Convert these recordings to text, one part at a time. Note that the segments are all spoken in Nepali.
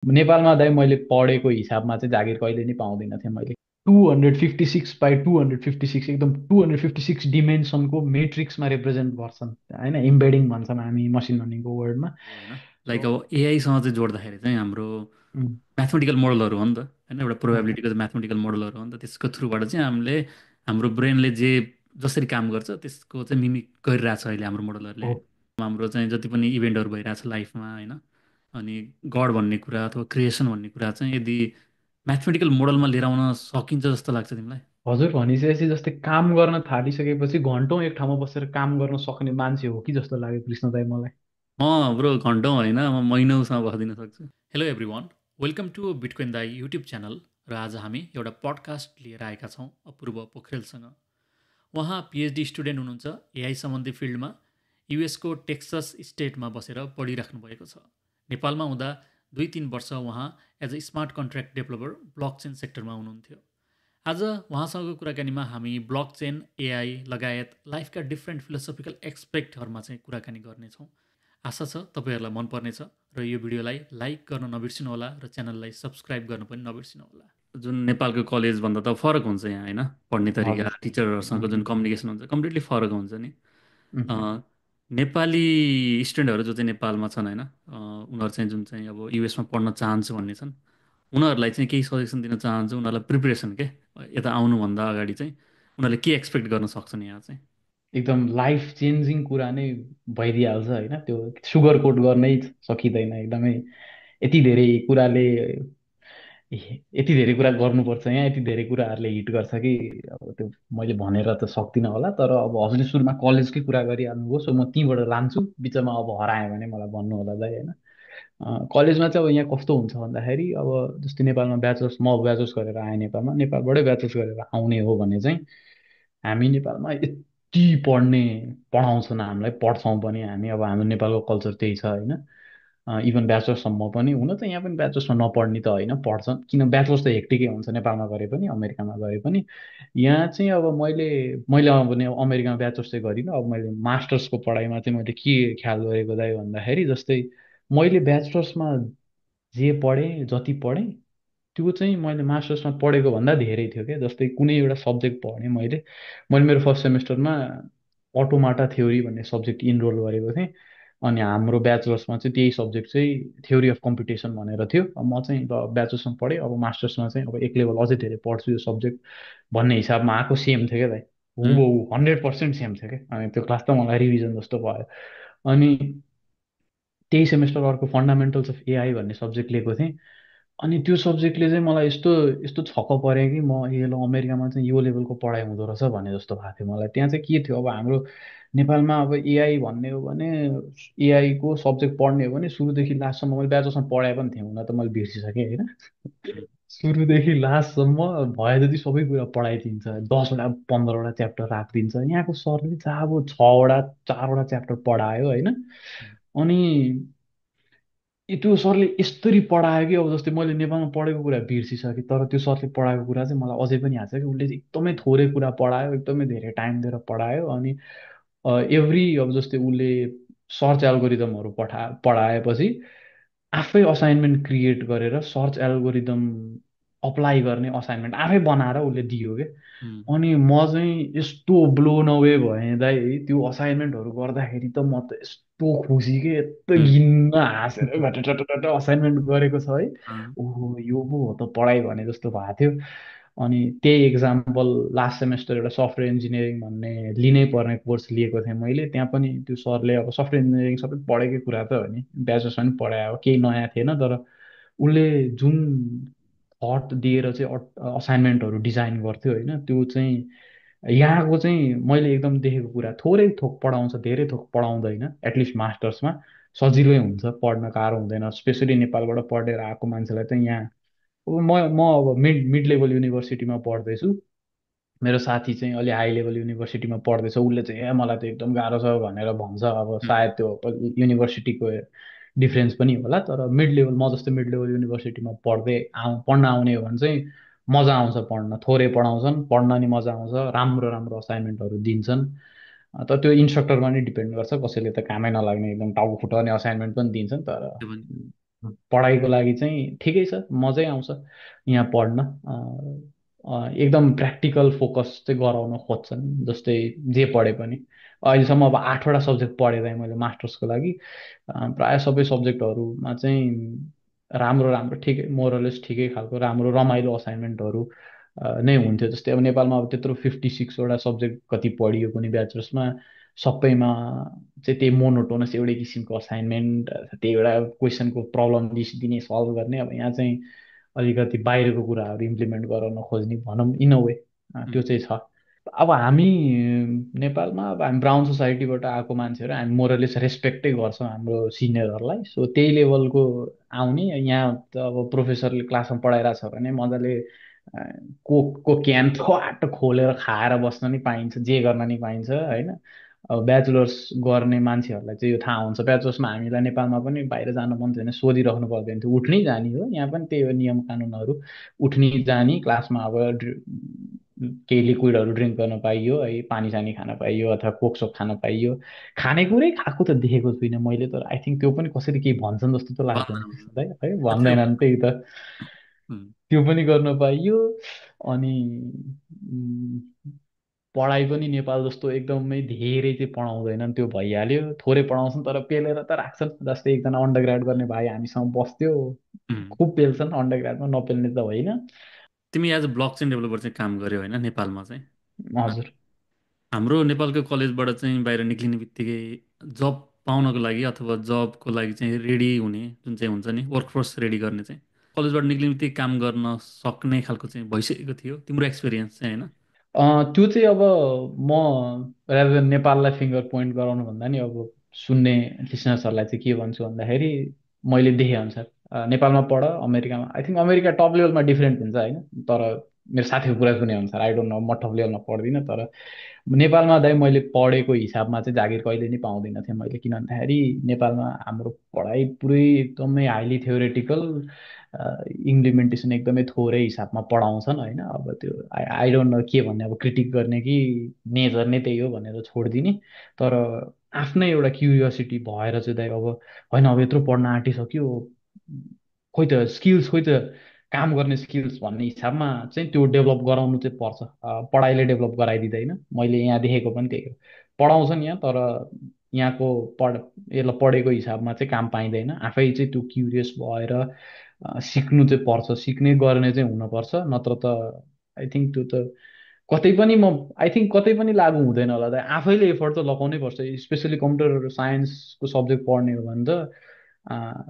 नेपालमा दाइ मैले पढेको हिसाबमा चाहिँ जागिर कहिले नि पाउँदैन थिएँ मैले। 256 एकदम 256 डिमेन्सनको मेट्रिक्समा रिप्रेजेन्ट गर्छन् होइन, इम्बेडिङ भन्छौँ हामी मसिन लर्निङको वर्डमा। हो होइन, लाइक सो अब एआईसँग चाहिँ जोड्दाखेरि चाहिँ हाम्रो म्याथमेटिकल मोडलहरू हो नि त होइन, एउटा प्रोभाबिलिटीको चाहिँ म्याथमेटिकल मोडलहरू हो नि त, त्यसको थ्रुबाट चाहिँ हामीले हाम्रो ब्रेनले जे जसरी काम गर्छ त्यसको चाहिँ मिमिक गरिरहेछ अहिले हाम्रो मोडलहरूले। हाम्रो चाहिँ जति पनि इभेन्टहरू भइरहेछ लाइफमा होइन, अनि गड भन्ने कुरा अथवा क्रिएसन भन्ने कुरा चाहिँ यदि म्याथमेटिकल मोडलमा लिएर आउन सकिन्छ जस्तो लाग्छ तिमीलाई? हजुर भनिसकेपछि जस्तै काम गर्न थालिसकेपछि घन्टौँ एक ठाउँमा बसेर काम गर्न सक्ने मान्छे हो कि जस्तो लाग्यो कृष्ण दाइ मलाई। म ब्रो घन्टौँ होइन, म महिनौसम्म बसिदिन सक्छु। Hello everyone, welcome to bitcoin दाई युट्युब च्यानल। र आज हामी एउटा पडकास्ट लिएर आएका छौँ अपूर्व पोखरेलसँग। उहाँ पिएचडी स्टुडेन्ट हुनुहुन्छ एआई सम्बन्धी फिल्डमा। युएसको टेक्सस स्टेटमा बसेर पढिराख्नु भएको छ। नेपालमा हुँदा 2-3 वर्ष उहाँ as a smart contract developer blockchain सेक्टरमा हुनुहुन्थ्यो। आज उहाँसँगको कुराकानीमा हामी ब्लकचेन, एआई लगायत लाइफका डिफ्रेन्ट फिलोसोफिकल एक्सपेक्टहरूमा चाहिँ कुराकानी गर्नेछौँ। आशा छ तपाईँहरूलाई मनपर्नेछ र यो भिडियोलाई लाइक गर्न नबिर्सिनुहोला र च्यानललाई सब्सक्राइब गर्न पनि नबिर्सिनुहोला। जुन नेपालको कलेजभन्दा त फरक हुन्छ यहाँ होइन, पढ्ने तरिका, हजुर। टिचरहरूसँग जुन कम्युनिकेसन हुन्छ कम्प्लिटली फरक हुन्छ नि। उम्, नेपाली स्टुडेन्टहरू जो चाहिँ नेपालमा छन् होइन, उनीहरू चाहिँ जुन चाहिँ अब युएसमा पढ्न चाहन्छु भन्ने छन्, उनीहरूलाई चाहिँ केही सजेसन दिन चाहन्छु। उनीहरूलाई प्रिपरेसन के, यता आउनुभन्दा अगाडि चाहिँ उनीहरूले के एक्सपेक्ट गर्न सक्छन् यहाँ चाहिँ? एकदम लाइफ चेन्जिङ कुरा नै भइदिइहाल्छ होइन, त्यो सुगर कोट गर्नै सकिँदैन एकदमै। यति धेरै कुराले यति धेरै कुरा गर्नुपर्छ यहाँ, यति धेरै कुराहरूले हिट गर्छ कि अब त्यो मैले भनेर त सक्दिनँ होला। तर अब हजुरले सुरुमा कलेजकै कुरा गरिहाल्नुभयो, सो म त्यहीँबाट लान्छु, बिचमा अब हराएँ भने मलाई भन्नु होला दाइ होइन। कलेजमा चाहिँ अब यहाँ कस्तो हुन्छ भन्दाखेरि अब जस्तै नेपालमा ब्याचलर्स, म ब्याचलर्स गरेर आएँ नेपालमा, नेपालबाटै ब्याचलर्स गरेर आउने हो भने चाहिँ हामी नेपालमा यति पढाउँछन् हामीलाई, पढ्छौँ पनि हामी। अब हाम्रो नेपालको कल्चर त्यही छ होइन। इभन ब्याचलर्ससम्म पनि, हुन त यहाँ पनि ब्याचलर्समा नपढ्ने त होइन, पढ्छन्। किन ब्याचलर्स त हेक्टिकै हुन्छ नेपालमा गरे पनि अमेरिकामा गरे पनि। यहाँ चाहिँ अब मैले मैले अब अमेरिकामा ब्याचलर्स चाहिँ गरिनँ। अब मैले मास्टर्सको पढाइमा चाहिँ मैले के ख्याल गरेको दाइ भन्दाखेरि, जस्तै मैले ब्याचलर्समा जे पढेँ, जति पढेँ, त्यो चाहिँ मैले मास्टर्समा पढेको भन्दा धेरै थियो क्या। जस्तै कुनै एउटा सब्जेक्ट पढेँ मैले, मैले मेरो फर्स्ट सेमेस्टरमा अटोमाटा थ्योरी भन्ने सब्जेक्ट इनरोल गरेको थिएँ। अनि हाम्रो ब्याचलर्समा चाहिँ त्यही सब्जेक्ट चाहिँ थ्योरी अफ कम्पिटिसन भनेर थियो। अब म चाहिँ ल ब्याचलर्समा पढेँ, अब मास्टर्समा चाहिँ अब एक लेभल अझै धेरै पढ्छु यो सब्जेक्ट भन्ने हिसाबमा आएको, सेम थियो क्या दाइ। हुँ, हुबहु 100% सेम थियो क्या। अनि त्यो क्लास त मलाई रिभिजन जस्तो भयो। अनि त्यही सेमेस्टर अर्को फन्डामेन्टल्स अफ एआई भन्ने सब्जेक्ट लिएको थिएँ। अनि त्यो सब्जेक्टले चाहिँ मलाई यस्तो यस्तो छक्क पऱ्यो कि म ए ल अमेरिकामा चाहिँ यो लेभलको पढाइ हुँदो रहेछ भने जस्तो भएको थियो मलाई। त्यहाँ चाहिँ के थियो, अब हाम्रो नेपालमा अब एआई भन्ने हो भने, एआईको सब्जेक्ट पढ्ने हो भने सुरुदेखि लास्टसम्म, मैले ब्याचलर्समा पढाए पनि थिएँ, हुन त मैले बिर्सिसकेँ होइन। हुँ, सुरुदेखि लास्टसम्म भए जति सबै कुरा पढाइदिन्छ, 10वटा 15वटा च्याप्टर राखिदिन्छ। यहाँको सरले चाहिँ अब 6वटा 4वटा च्याप्टर पढायो होइन। हुँ, अनि त्यो सरले यस्तरी पढायो कि अब जस्तै मैले नेपालमा पढेको कुरा बिर्सिसकेँ, तर त्यो सरले पढाएको कुरा चाहिँ मलाई अझै पनि याद छ कि उसले चाहिँ एकदमै थोरै कुरा पढायो, एकदमै धेरै टाइम दिएर पढायो। अनि एभ्री अब जस्तै उसले सर्च एल्गोरिदमहरू पढाएपछि आफै असाइनमेन्ट क्रिएट गरेर सर्च एल्गोरिदम अप्लाई गर्ने असाइनमेन्ट आफै बनाएर उसले दियो क्या। हुँ, अनि म चाहिँ यस्तो ब्लोन अवे भएँ दाइ, त्यो असाइनमेन्टहरू गर्दाखेरि त म त यस्तो खुसी कि, यस्तो हुँ, घिन्न हाँसेर घटटट असाइनमेन्ट गरेको छ है। अँ, ओहो यो पो हो त पढाइ भने जस्तो भएको थियो। अनि त्यही इक्जाम्पल लास्ट सेमेस्टर एउटा सफ्टवेयर इन्जिनियरिङ भन्ने लिनै पर्ने कोर्स लिएको थिएँ मैले। त्यहाँ पनि त्यो सरले अब सफ्टवेयर इन्जिनियरिङ सबै पढेकै कुरा त हो नि, ब्याचलर्समा पनि पढायो, केही नयाँ थिएन। तर उसले जुन थट दिएर चाहिँ असाइनमेन्टहरू डिजाइन गर्थ्यो होइन, त्यो चाहिँ यहाँको चाहिँ मैले एकदम देखेको कुरा, थोरै थोक पढाउँछ, धेरै थोक पढाउँदैन। एटलिस्ट मास्टर्समा सजिलै हुन्छ, पढ्न गाह्रो हुँदैन। स्पेसली नेपालबाट पढेर आएको मान्छेलाई चाहिँ यहाँ, अब म अब मिड लेभल युनिभर्सिटीमा पढ्दैछु। मेरो साथी चाहिँ अलि हाई लेभल युनिभर्सिटीमा पढ्दैछ, उसले चाहिँ मलाई त एकदम गाह्रो छ भनेर भन्छ। अब हुँ, सायद त्यो युनिभर्सिटीको डिफ्रेन्स पनि होला। तर मिड लेभल, म जस्तै मिड लेभल युनिभर्सिटीमा पढ्न आउने हो भने चाहिँ मजा आउँछ पढ्न। थोरै पढाउँछन्, पढ्न नि मजा आउँछ, राम्रो राम्रो असाइनमेन्टहरू दिन्छन्। तर त्यो इन्स्ट्रक्टरमा नि डिपेन्ड गर्छ, कसैले त कामै नलाग्ने एकदम टाउको फुटाउने असाइनमेन्ट पनि दिन्छन्। तर त्यो पनि। पढाइको लागि चाहिँ ठिकै छ, मजै आउँछ यहाँ पढ्न। एकदम प्र्याक्टिकल फोकस चाहिँ गराउन खोज्छन्, जस्तै जे पढे पनि। अहिलेसम्म अब 8वटा सब्जेक्ट पढेँ मैले मास्टर्सको लागि। प्रायः सबै सब्जेक्टहरूमा चाहिँ राम्रो राम्रो ठिकै, मोरलेस ठिकै खालको राम्रो रमाइलो असाइनमेन्टहरू नै हुन्थ्यो। जस्तै अब नेपालमा अब त्यत्रो 56वटा सब्जेक्ट कति पढियो कुनै ब्याचलर्समा, सबैमा चाहिँ त्यही मोनोटोनस एउटै किसिमको असाइनमेन्ट, त्यही एउटा क्वेसनको प्रब्लम लिस्ट दिने सल्भ गर्ने। अब यहाँ चाहिँ अलिकति बाहिरको कुराहरू इम्प्लिमेन्ट गराउन खोज्ने भनौँ, इन अ वे उम्, त्यो चाहिँ छ। अब हामी नेपालमा अब हामी ब्राउन सोसाइटीबाट आएको मान्छेहरू, हामी मोरलेस रेस्पेक्टै गर्छौँ हाम्रो सिनियरहरूलाई। सो त्यही लेभलको आउने यहाँ त अब प्रोफेसरले क्लासमा पढाइरहेछ भने मजाले कोकको क्यान थवाट खोलेर खाएर बस्न नि पाइन्छ, जे गर्न नि पाइन्छ होइन। अब ब्याचलर्स गर्ने मान्छेहरूलाई चाहिँ यो थाहा हुन्छ। ब्याचलर्समा हामीलाई नेपालमा पनि बाहिर जानु मन थियो भने सोधिराख्नु पर्दैन थियो, उठ्नै जाने हो। यहाँ पनि त्यही हो नियम कानुनहरू, उठ्ने जाने, क्लासमा अब केही लिक्विडहरू ड्रिङ्क गर्न पाइयो है, पानी सानी खान पाइयो अथवा कोकसोक खान पाइयो। खानेकुरै खाएको त देखेको छुइनँ मैले, तर आई थिङ्क त्यो पनि कसरी केही भन्छन् जस्तो त लाग्दैन भन्दैन। त्यसलाई है, त्यस्तै हो। भन्दैनन् त्यही त। उम्, त्यो पनि गर्न पाइयो। अनि पढाइ पनि नेपाल जस्तो एकदमै धेरै चाहिँ पढाउँदैनन्, त्यो भइहाल्यो। थोरै पढाउँछन् तर पेलेर त राख्छन्। जस्तै एकजना अन्डर ग्राड गर्ने भाइ हामीसँग बस्थ्यो, उम्। खुब पेल्छन् अन्डर ग्राडमा, नपेल्ने त होइन। तिमी as a blockchain developer चाहिँ काम गर्यो होइन नेपालमा चाहिँ? हजुर। हाम्रो नेपालको कलेजबाट चाहिँ बाहिर निक्लिने बित्तिकै जब पाउनको लागि अथवा जबको लागि चाहिँ रेडी हुने जुन चाहिँ हुन्छ नि, वर्कफोर्स रेडी गर्ने चाहिँ कलेजबाट निक्लिने बित्तिकै काम गर्न सक्ने खालको चाहिँ भइसकेको थियो तिम्रो एक्सपिरियन्स चाहिँ होइन? त्यो चाहिँ अब म rather than नेपाललाई फिङ्गर पोइन्ट गराउनु भन्दा नि अब सुन्ने लिसनर्सहरूलाई चाहिँ के भन्छु भन्दाखेरि, मैले देखेँ अनुसार नेपालमा पढ, अमेरिकामा आई थिङ्क अमेरिका टप लेभलमा डिफ्रेन्ट हुन्छ होइन, तर मेरो साथीको कुरा सुने अनुसार आई डोन्ट नो, म टप लेभलमा पढ्दिनँ। तर नेपालमा दाइ मैले पढेको हिसाबमा चाहिँ जागिर कहिले नि पाउँदिनँ थिएँ मैले, किन भन्दाखेरि नेपालमा हाम्रो पढाइ पुरै एकदमै हाइली थ्योरेटिकल, इम्प्लिमेन्टेसन एकदमै थोरै हिसाबमा पढाउँछन् होइन। अब त्यो आई आई डोन्ट नो के भन्ने, अब क्रिटिक गर्ने कि नेचर नै त्यही हो भनेर छोडिदिने। तर आफ्नै एउटा क्युरियोसिटी भएर चाहिँ दाइ अब होइन, अब यत्रो पढ्न आँटिसक्यो, खोइ त स्किल्स, खोइ त काम गर्ने स्किल्स भन्ने हिसाबमा चाहिँ त्यो डेभलप गराउनु चाहिँ पर्छ। पढाइले डेभलप गराइदिँदैन, मैले यहाँ देखेको पनि त्यही हो। पढाउँछन् यहाँ, तर यहाँको यसलाई पढेको हिसाबमा चाहिँ काम पाइँदैन। आफै चाहिँ त्यो क्युरियस भएर सिक्नु चाहिँ पर्छ, सिक्ने गर्ने चाहिँ हुनपर्छ। नत्र त आई थिङ्क त्यो त कतै पनि आई थिङ्क कतै पनि लागु हुँदैन होला त। आफैले एफर्ट त लगाउनै पर्छ, स्पेसली कम्प्युटर साइन्सको सब्जेक्ट पढ्ने हो भने त।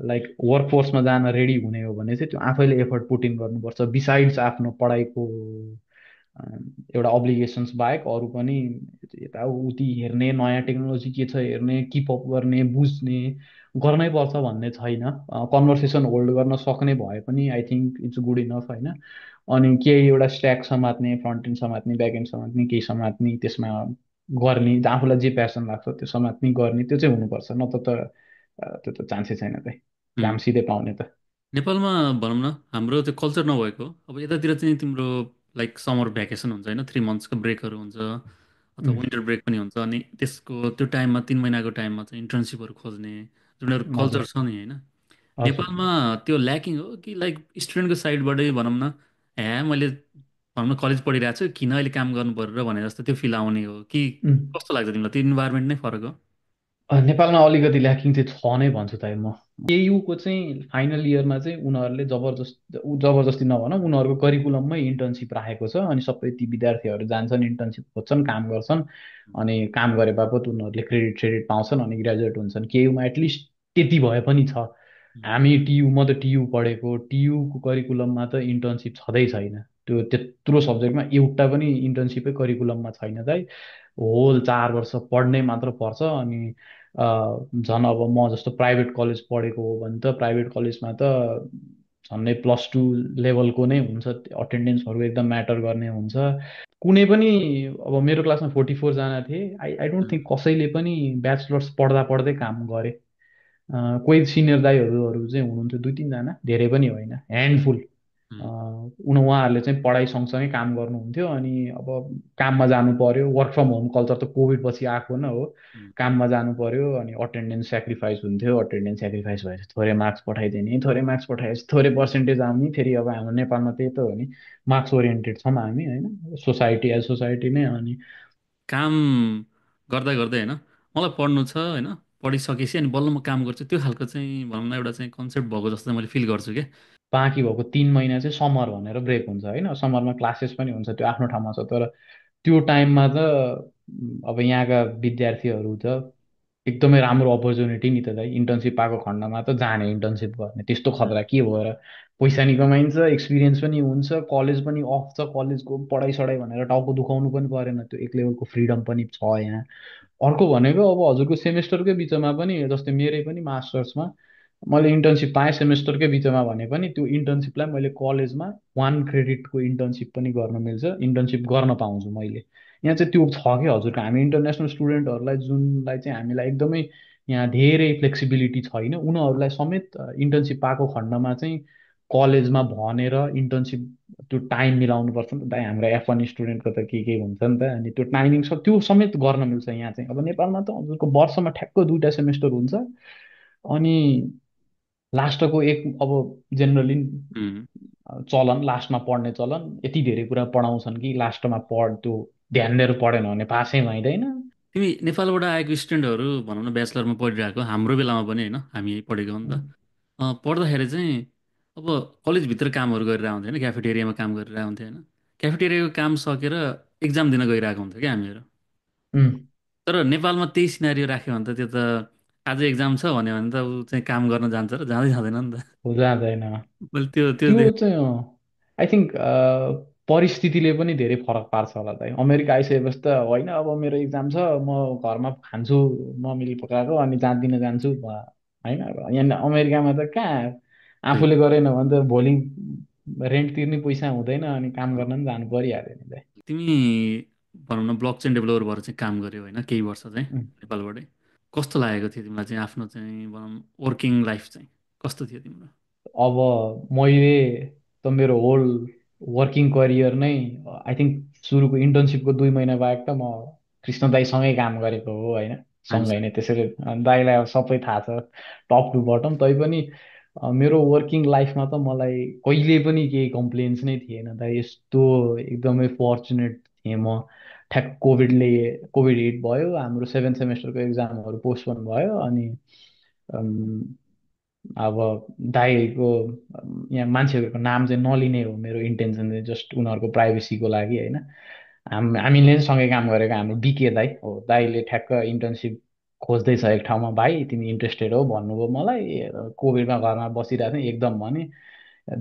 लाइक वर्कफोर्समा जान रेडी हुने हो भने चाहिँ त्यो आफैले एफर्ट पुट इन गर्नुपर्छ, बिसाइड्स आफ्नो पढाइको एउटा अब्लिगेसन्स बाहेक अरू पनि। यताउति हेर्ने, नयाँ टेक्नोलोजी के छ हेर्ने, किपअप गर्ने, बुझ्ने, गर्नै पर्छ भन्ने छैन। कन्भर्सेसन होल्ड गर्न सक्ने भए पनि I think it's good enough होइन। अनि केही एउटा स्ट्याक समात्ने, फ्रन्ट एन्ड समात्ने, ब्याक एन्ड समात्ने, केही समात्ने, त्यसमा गर्ने, आफूलाई जे प्यासन लाग्छ त्यो समात्ने गर्ने, त्यो चाहिँ हुनुपर्छ। नत्र त त्यो त चान्सै छैन त, काम उम्। सिधै पाउने त। नेपालमा भनौँ न हाम्रो त्यो कल्चर नभएको, अब यतातिर चाहिँ तिम्रो लाइक समर भ्याकेसन हुन्छ होइन, 3 मन्थ्सको ब्रेकहरू हुन्छ अथवा उम्, विन्टर ब्रेक पनि हुन्छ, अनि त्यसको त्यो टाइममा 3 महिनाको टाइममा चाहिँ इन्टर्नसिपहरू खोज्ने जुन एउटा कल्चर हजुर छ नि होइन, हजुर। नेपालमा त्यो ल्याकिङ हो कि लाइक स्टुडेन्टको साइडबाटै भनौँ न, मैले भनौँ न कलेज पढिरहेको छु किन अहिले काम गर्नु पर्यो र भने जस्तो त्यो फिल आउने हो कि कस्तो लाग्छ तिमीलाई? त्यो इन्भाइरोमेन्ट नै फरक हो? नेपालमा अलिकति ल्याकिङ चाहिँ छ नै भन्छु त म। केयुको चाहिँ फाइनल इयरमा चाहिँ उनीहरूले जबरजस्ती नभनौँ, उनीहरूको करिकुलममै इन्टर्नसिप राखेको छ। अनि सबै ती विद्यार्थीहरू जान्छन्, इन्टर्नसिप खोज्छन्, काम गर्छन्। अनि काम गरे बापत उनीहरूले क्रेडिट क्रेडिट पाउँछन् अनि ग्रेजुएट हुन्छन्। केयुमा एटलिस्ट त्यति भए पनि छ। उम्, हामी टियु, म त टियु पढेको, टियुको करिकुलममा त इन्टर्नसिप छँदै छैन। त्यो त्यत्रो सब्जेक्टमा एउटा पनि इन्टर्नसिपै करिकुलममा छैन दाइ। होल 4 वर्ष पढ्नै मात्र पर्छ। अनि झन् अब म जस्तो प्राइभेट कलेज पढेको हो भने त प्राइभेट कलेजमा त झन्डै +2 लेभलको नै हुन्छ, अटेन्डेन्सहरू एकदम म्याटर गर्ने हुन्छ। कुनै पनि अब मेरो क्लासमा 44जना थिए, आई डोन्ट उम्, थिङ्क कसैले पनि ब्याचलर्स पढ्दा पढ्दै काम गरे। कोही सिनियर दाईहरू चाहिँ हुनुहुन्थ्यो 2-3 जना, धेरै पनि होइन, ह्यान्डफुल। उम्, उहाँहरूले चाहिँ पढाइ सँगसँगै काम गर्नुहुन्थ्यो अनि अब काममा जानु पर्यो, वर्क फ्रम होम कल्चर त कोभिड पछि आएको न हो। उम्, काममा जानु पर्यो अनि अटेन्डेन्स सेक्रिफाइस हुन्थ्यो, अटेन्डेन्स सेक्रिफाइस भएपछि थोरै मार्क्स पठाइदिने, थोरै मार्क्स पठाएपछि थोरै पर्सेन्टेज आउने, फेरि अब हाम्रो नेपालमा त्यही त हो नि, मार्क्स ओरिएन्टेड छौँ हामी होइन, सोसाइटी एज सोसाइटी नै। अनि काम गर्दा गर्दै होइन, मलाई पढ्नु छ होइन, पढिसकेपछि अनि बल्ल म काम गर्छु, त्यो खालको चाहिँ भनौँ न एउटा चाहिँ कन्सेप्ट भएको जस्तो चाहिँ मैले फिल गर्छु क्या। बाँकी भएको 3 महिना चाहिँ समर भनेर ब्रेक हुन्छ होइन, समरमा क्लासेस पनि हुन्छ, त्यो आफ्नो ठाउँमा छ। तर त्यो टाइममा त अब यहाँका विद्यार्थीहरू त एकदमै राम्रो अपर्च्युनिटी नि त दाइ, इन्टर्नसिप पाएको खण्डमा त जाने इन्टर्नसिप गर्ने, त्यस्तो उम्, खतरा के भएर पैसा नि कमाइन्छ, एक्सपिरियन्स पनि हुन्छ, कलेज पनि अफ छ, कलेजको पढाइ सढाइ भनेर टाउको दुखाउनु पनि परेन, त्यो एक लेभलको फ्रिडम पनि छ यहाँ। अर्को भनेको अब हजुरको सेमेस्टरकै बिचमा पनि, जस्तै मेरै पनि मास्टर्समा मैले इन्टर्नसिप पाएँ सेमेस्टरकै बिचमा भने पनि त्यो इन्टर्नसिपलाई मैले कलेजमा 1 क्रेडिटको इन्टर्नसिप पनि गर्न मिल्छ, इन्टर्नसिप गर्न पाउँछु मैले। यहाँ चाहिँ त्यो छ कि हजुरको, हामी इन्टरनेसनल स्टुडेन्टहरूलाई जुनलाई चाहिँ हामीलाई एकदमै यहाँ धेरै फ्लेक्सिबिलिटी छैन, उनीहरूलाई समेत इन्टर्नसिप पाएको खण्डमा चाहिँ कलेजमा भनेर इन्टर्नसिप त्यो टाइम मिलाउनु पर्छ नि त भाइ, हाम्रो F1 स्टुडेन्टको त के हुन्छ नि त, अनि त्यो टाइमिङ छ त्यो समेत गर्न मिल्छ यहाँ चाहिँ। अब नेपालमा त हजुरको वर्षमा ठ्याक्क 2टा सेमेस्टर हुन्छ अनि लास्टको एक अब जेनरली उम्। चलन, लास्टमा पढ्ने चलन, यति धेरै कुरा पढाउँछन् कि लास्टमा पढ त्यो ध्यान दिएर पढेन भने पासै भइँदैन। तिमी नेपालबाट आएको स्टुडेन्टहरू भनौँ न ब्याचलरमा पढिरहेको हाम्रो बेलामा पनि होइन, हामी यही पढेको हो नि त। पढ्दाखेरि चाहिँ अब कलेजभित्र कामहरू गरेर आउँथ्यो होइन, क्याफेटेरियामा काम गरेर आउँथ्यो होइन, क्याफेटेरियाको काम सकेर एक्जाम दिन गइरहेको हुन्थ्यो क्या हामीहरू। उम्, तर नेपालमा त्यही सिनारियो राख्यो भने त त्यो त आज एक्जाम छ भन्यो भने त ऊ चाहिँ काम गर्न जान्छ र जाँदै जाँदैन नि त। हो जाँदैन। मैले त्यो त्यो त्यो देख चाहिँ आई थिङ्क परिस्थितिले पनि धेरै फरक पार्छ होला दाइ। अमेरिका आइसकेपछि त होइन अब मेरो इक्जाम छ, म घरमा खान्छु मम्मीले पकाएको अनि जाँदिन जान्छु होइन। यहाँ अमेरिकामा त कहाँ त्यही आफूले गरेन भने त भोलि रेन्ट तिर्ने पैसा हुँदैन अनि काम हो। गर्न पनि जानु परिहाल्यो नि दाइ। तिमी भनौँ न ब्लक चेन डेभलपर भएर चाहिँ काम गर्यो होइन केही वर्ष चाहिँ नेपालबाटै, कस्तो लागेको थियो तिमीलाई चाहिँ आफ्नो चाहिँ भनौँ वर्किङ लाइफ चाहिँ कस्तो थियो तिम्रो? अब मैले त मेरो होल वर्किङ करियर नै आई थिङ्क सुरुको इन्टर्नसिपको 2 महिना बाहेक त म कृष्ण दाईसँगै काम गरेको हो होइन, सँगै हामीसँग नै त्यसरी दाईलाई अब सबै थाहा छ टप टु बटम। तैपनि मेरो वर्किङ लाइफमा त मलाई कहिले पनि केही कम्प्लेन्स नै थिएन दाइ, यस्तो एकदमै फर्चुनेट थिएँ म। ठ्याक्क कोभिड हिट भयो, हाम्रो 7th सेमेस्टरको एक्जामहरू पोस्टपोन भयो अनि अब दाईको यहाँ मान्छेहरूको नाम चाहिँ नलिने हो मेरो इन्टेन्सन चाहिँ, जस्ट उनीहरूको प्राइभेसीको लागि होइन। हामीले नि सँगै काम गरेको हाम्रो बिके दाई हो, दाईले ठ्याक्क इन्टर्नसिप खोज्दैछ एक ठाउँमा, भाइ तिमी इन्ट्रेस्टेड हो भन्नुभयो मलाई। कोभिडमा घरमा बसिरहेको थिएँ एकदम भने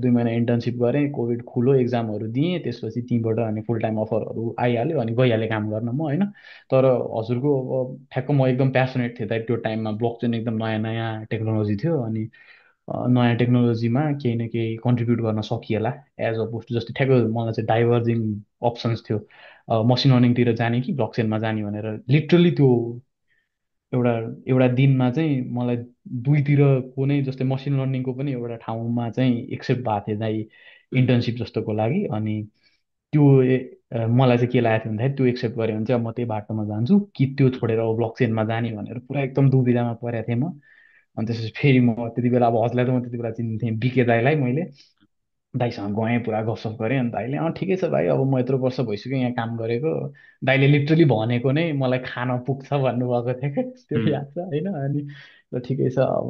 2 महिना इन्टर्नसिप गरेँ, कोभिड खुलो, एक्जामहरू दिएँ, त्यसपछि त्यहीँबाट अनि फुल टाइम अफरहरू आइहाल्यो अनि गइहालेँ काम गर्न म होइन। तर हजुरको अब ठ्याक्क म एकदम प्यासनेट थिएँ दाइ त्यो टाइममा, ब्लक चेन एकदम नयाँ नयाँ टेक्नोलोजी थियो अनि नयाँ टेक्नोलोजीमा केही न केही कन्ट्रिब्युट गर्न सकिएला एज अपोज टु, जस्तै ठ्याक्क मलाई चाहिँ डाइभर्जिङ अप्सन्स थियो, मसिन लर्निङतिर जाने कि ब्लक चेनमा जाने भनेर। लिटरली त्यो एउटा एउटा दिनमा चाहिँ मलाई दुईतिरको नै, जस्तै मसिन लर्निङको पनि एउटा ठाउँमा चाहिँ एक्सेप्ट भएको थियो दाइ उम्, इन्टर्नसिप जस्तोको लागि। अनि त्यो मलाई चाहिँ के लागेको थियो भन्दाखेरि त्यो एक्सेप्ट गरेँ भने चाहिँ अब म त्यही बाटोमा जान्छु कि त्यो उम्, छोडेर अब ब्लक चेनमा जाने भनेर पुरा एकदम दुविधामा परेको थिएँ म। अनि त्यसपछि फेरि म त्यति बेला अब हजुरलाई त म त्यति बेला चिन्थेँ बिके दाईलाई मैले, दाइसँग गएँ पुरा गफसफ गरेँ अनि दाइले ठिकै छ भाइ अब म यत्रो वर्ष भइसक्यो यहाँ काम गरेको, दाइले लिटरली भनेको नै मलाई खान पुग्छ भन्नुभएको थियो क्या, त्यो उम्, याद छ होइन। अनि ल ठिकै छ अब